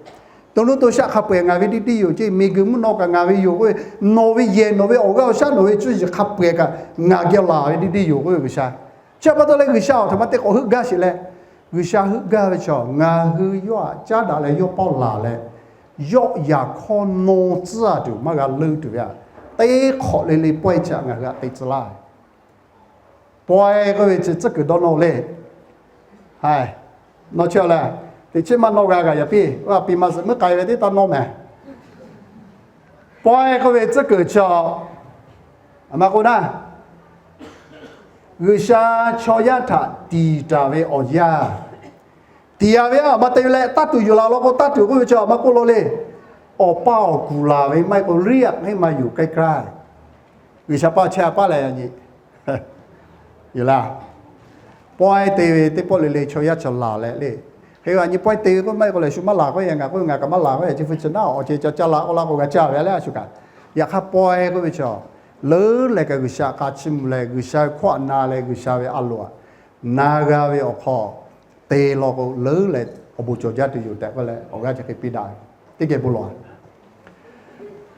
to nuˇ to shaˆ hk'a peu-eˬ ngaˬ ve deˇ deˇ yoˬ ceˇ, miˬguiˬ mvuhˇ naw kaꞈ ngaˬ ve yoˬ k'oˆ ve, nawˬ ve yehˬ nawˬ ve awˬ g'aˇ awˬ shaˉ nawˬ ve cuˇ yiˍ hk'a peu-eˬ kaꞈ ngaˬ geh laˬ ve deˇ deˇ yoˬ k'oˆ ve G'uiˬsha. Chi pa taw leh G'uiˬsha awˬ htoꞈ ma te k'awꞈ heuˆ gaˇ sheˍ leh, G'uiˬsha heuˆ gaˇ ve chaw ngaˬ hui yawˇ aꞈ caˉ daꞈ leh yawˇ paoˇ laˬ leh, yawˆ yaˍ hkawˇ nawˇ tcuhˉ a tuˬ maˇ g'a leuˆ tuˬ ve aꞈ, teˇ hk'awꞈ le le pawehˇ chi aꞈ ngaˬ hui aꞈ te tcuh laˇ. Pawehˇ k'oˆ ve chi tcuhˉ kuiˬ dawˇ nawˇ le. Nawˇ chehˇ leh, teꞈ chehˇ maˇ nawˇ g'a gaˬ yaꞈ piˇ, a piˍ maˬ zuhꞈ meuˉ k'ai ve teˇ taˇ nawˇ mehˍ. Pawehˇ k'oˆ ve tcuhˉ kuiˬ chi a, a ma k'o naˇ, G'uiˬsha chaw yaˇ htaꞈ tiˍ taˍ ve awˬ yanˇ, tiˍ a ve a ma te leh taˇ tuˬ yuˬ laˬ law k'o, taˇ tuˬ k'oˆ ve chi a ma k'oˆ law le. Awˬ paˇ awˬ kuˬ laˬ ve maˇ heˆ k'o, riˉ aꞈ hk'e maˇ yuˬ k'ai k'ai. G'uiˬsha paˇ chehˇ a paˇ leh yaꞈ nyi yoˬ laˇ. Pawehˇ te ve teˇ pawˆ le le chaw yaˇ chaw laˬ leh le. Hk'e a nyi pawehˇ te ve k'oˆ maˇ heˆ k'o lehˬ shu maˇ laˬ k'oˆ e, ngaˬ k'oˆ ve ngaˬ kaꞈ maˇ laˬ k'oˆ e, chi hpu chi naˉ awˬ ceh ca caˇ la k'oˆ la k'o g'a caˇ ve leh a shu kaꞈ. Yaꞈ hk'aˇ pawehˇ k'oˆ ve chi a, leuˉ leh kaꞈ G'uiˬsha hk'a chiˇ mvuh leh G'uiˬsha ve hkawˇ aꞈ na leh G'uiˬsha ve a loˍ aꞈ na g'a ve awˬ hk'aw te law k'o leuˉ leh awˬ bon cawˬ jaˇ tuˬ yoˬ tehꞈ k'oˆ leh awˬ g'aˇ chi hk'e piˇ daꞈ ve teˇ geh bon lawˬ.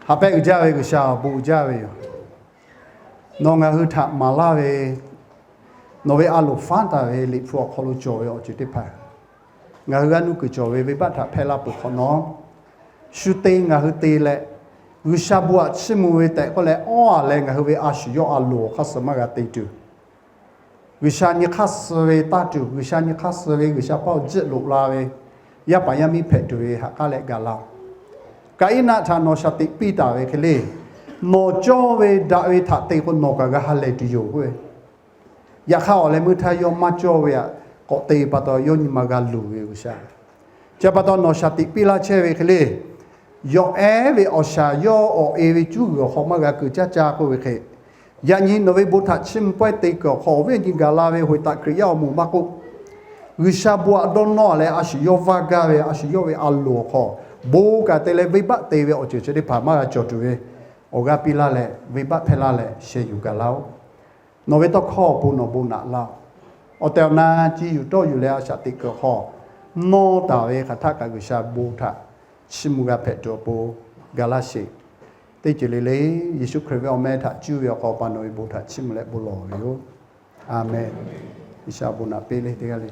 Haꞈ pehˆ uiˍ jaˇ ve G'uiˬsha awˬ bon uiˍ jaˇ ve yoˬ. Nawˬ ngaˬ hui htaꞈ maˍ laˇ ve, nawˬ ve a loˍ fanˉ taˍ ve Liꞈ hpu awˬ hk'aw lo cawˬ ve awˬ ceuˬ teˇ hpaˍ, ngaˬ hui g'a nuˇ kuiˬ cawˬ ve venˇbaˆ htaꞈ hpehˇ laˇ peuˬ hk'awꞈ nawˉ, shu te ngaˬ hui te leh, G'uiˬsha bon aꞈ chiˇ mvuh ve tehꞈ k'oˆ leh awˉ a leh ngaˬ hui ve a shu yawˇ a loˍ awˬ hk'aˇ suh maˇ g'a te tuˬ, G'uiˬsha nyi hk'aˇ suh ve taˇ tuˬ, G'uiˬsha nyi hk'aˇ suh ve G'uiˬsha paˇ awˬ jiˆ loꞈ la ve yaˇ paˍ yaˇ miˇ hpehꞈ tuˬ ve ha k'aˉ leh gaˬ laˇ-oˬ. Kaˍiˉnaˆ htaꞈ nawˬ shaˍ tiꞈ piˇ taˍ ve hk'e le, nawˬ cawˇ ve daꞈ ve htaꞈ te k'o nawˬ kaꞈ g'a ha lehˬ tuˬ yoˬ k'oˆ ve, yaꞈ hk'aˇ awˬ leh meuˇ htaˇ yawˇ maˇ cawˇ ve aꞈ k'awꞈ te pa taw yawˇ nyi ma g'a luˬ ve G'uiˬsha. Chi pa taw nawˬ shaˍ tiꞈ piˇ laˇ chehˇ ve hk'e le, yawˬ ehˉ ve awˬ shaˍ yawˇ awˬ e ve cuˉ g'uiˬ awˬ hk'aw maˇ g'a keu caˇ caˇ k'oˆ ve hk'e, yaꞈ nyi nawˬ ve bon htaꞈ chiˇ mvuh pawehˇ te kuiˬ awˬ hk'aw awˬ viˉ awˬ nyi gaˬ la ve hoꞈ taꞈ Hkriꞈ yaˇ awˬ moˍ maˇ k'oˆ, G'uiˬsha bon htaꞈ dawˇ nawˇ leh a shu yawˇ vaˇ gaˇ ve, a shu yawˇ ve a loˍ awˬ hk'aw bon kaꞈ te leh venˇbaˆ te ve awˬ ceuˬ chi teˇ hpaˍ maˇ g'a cawˬ tuˬ ve, awˬ g'aˇ piˇ laˇ leh venˇbaˆ hpehˇ laˇ leh sheh yuˬ gaˬ laˇ-oˆ. Nawˬ ve tawˇ hkawˇ awˬ pon nawˬ bon naꞈ laˇ-oˆ. Awˬ tehˬ awˬ na ci yuˬ tawˆ yuˬ leh a shaꞈ teꞈ kuiˬ awˬ hk'aw nawˇ taˍ ve hk'aˬ htaˆ kaꞈ G'uiˬsha bon htaꞈ chiˇ mvuh g'a hpehꞈ tuˬ awˬ pon ga laˇ sheˍ. Teˇ ceuˬ le le Yeˍsuˆ Hkriꞈ ve awˬ meh htaꞈ cuˇ ve awˬ hk'aw pa nawˬ ve bon htaꞈ chiˇ mvuh leh bon lawˬ ve yoˬ. Aˍmenˍ. G'uiˬsha bon naꞈ piˇ le teˇ g'aˇ le.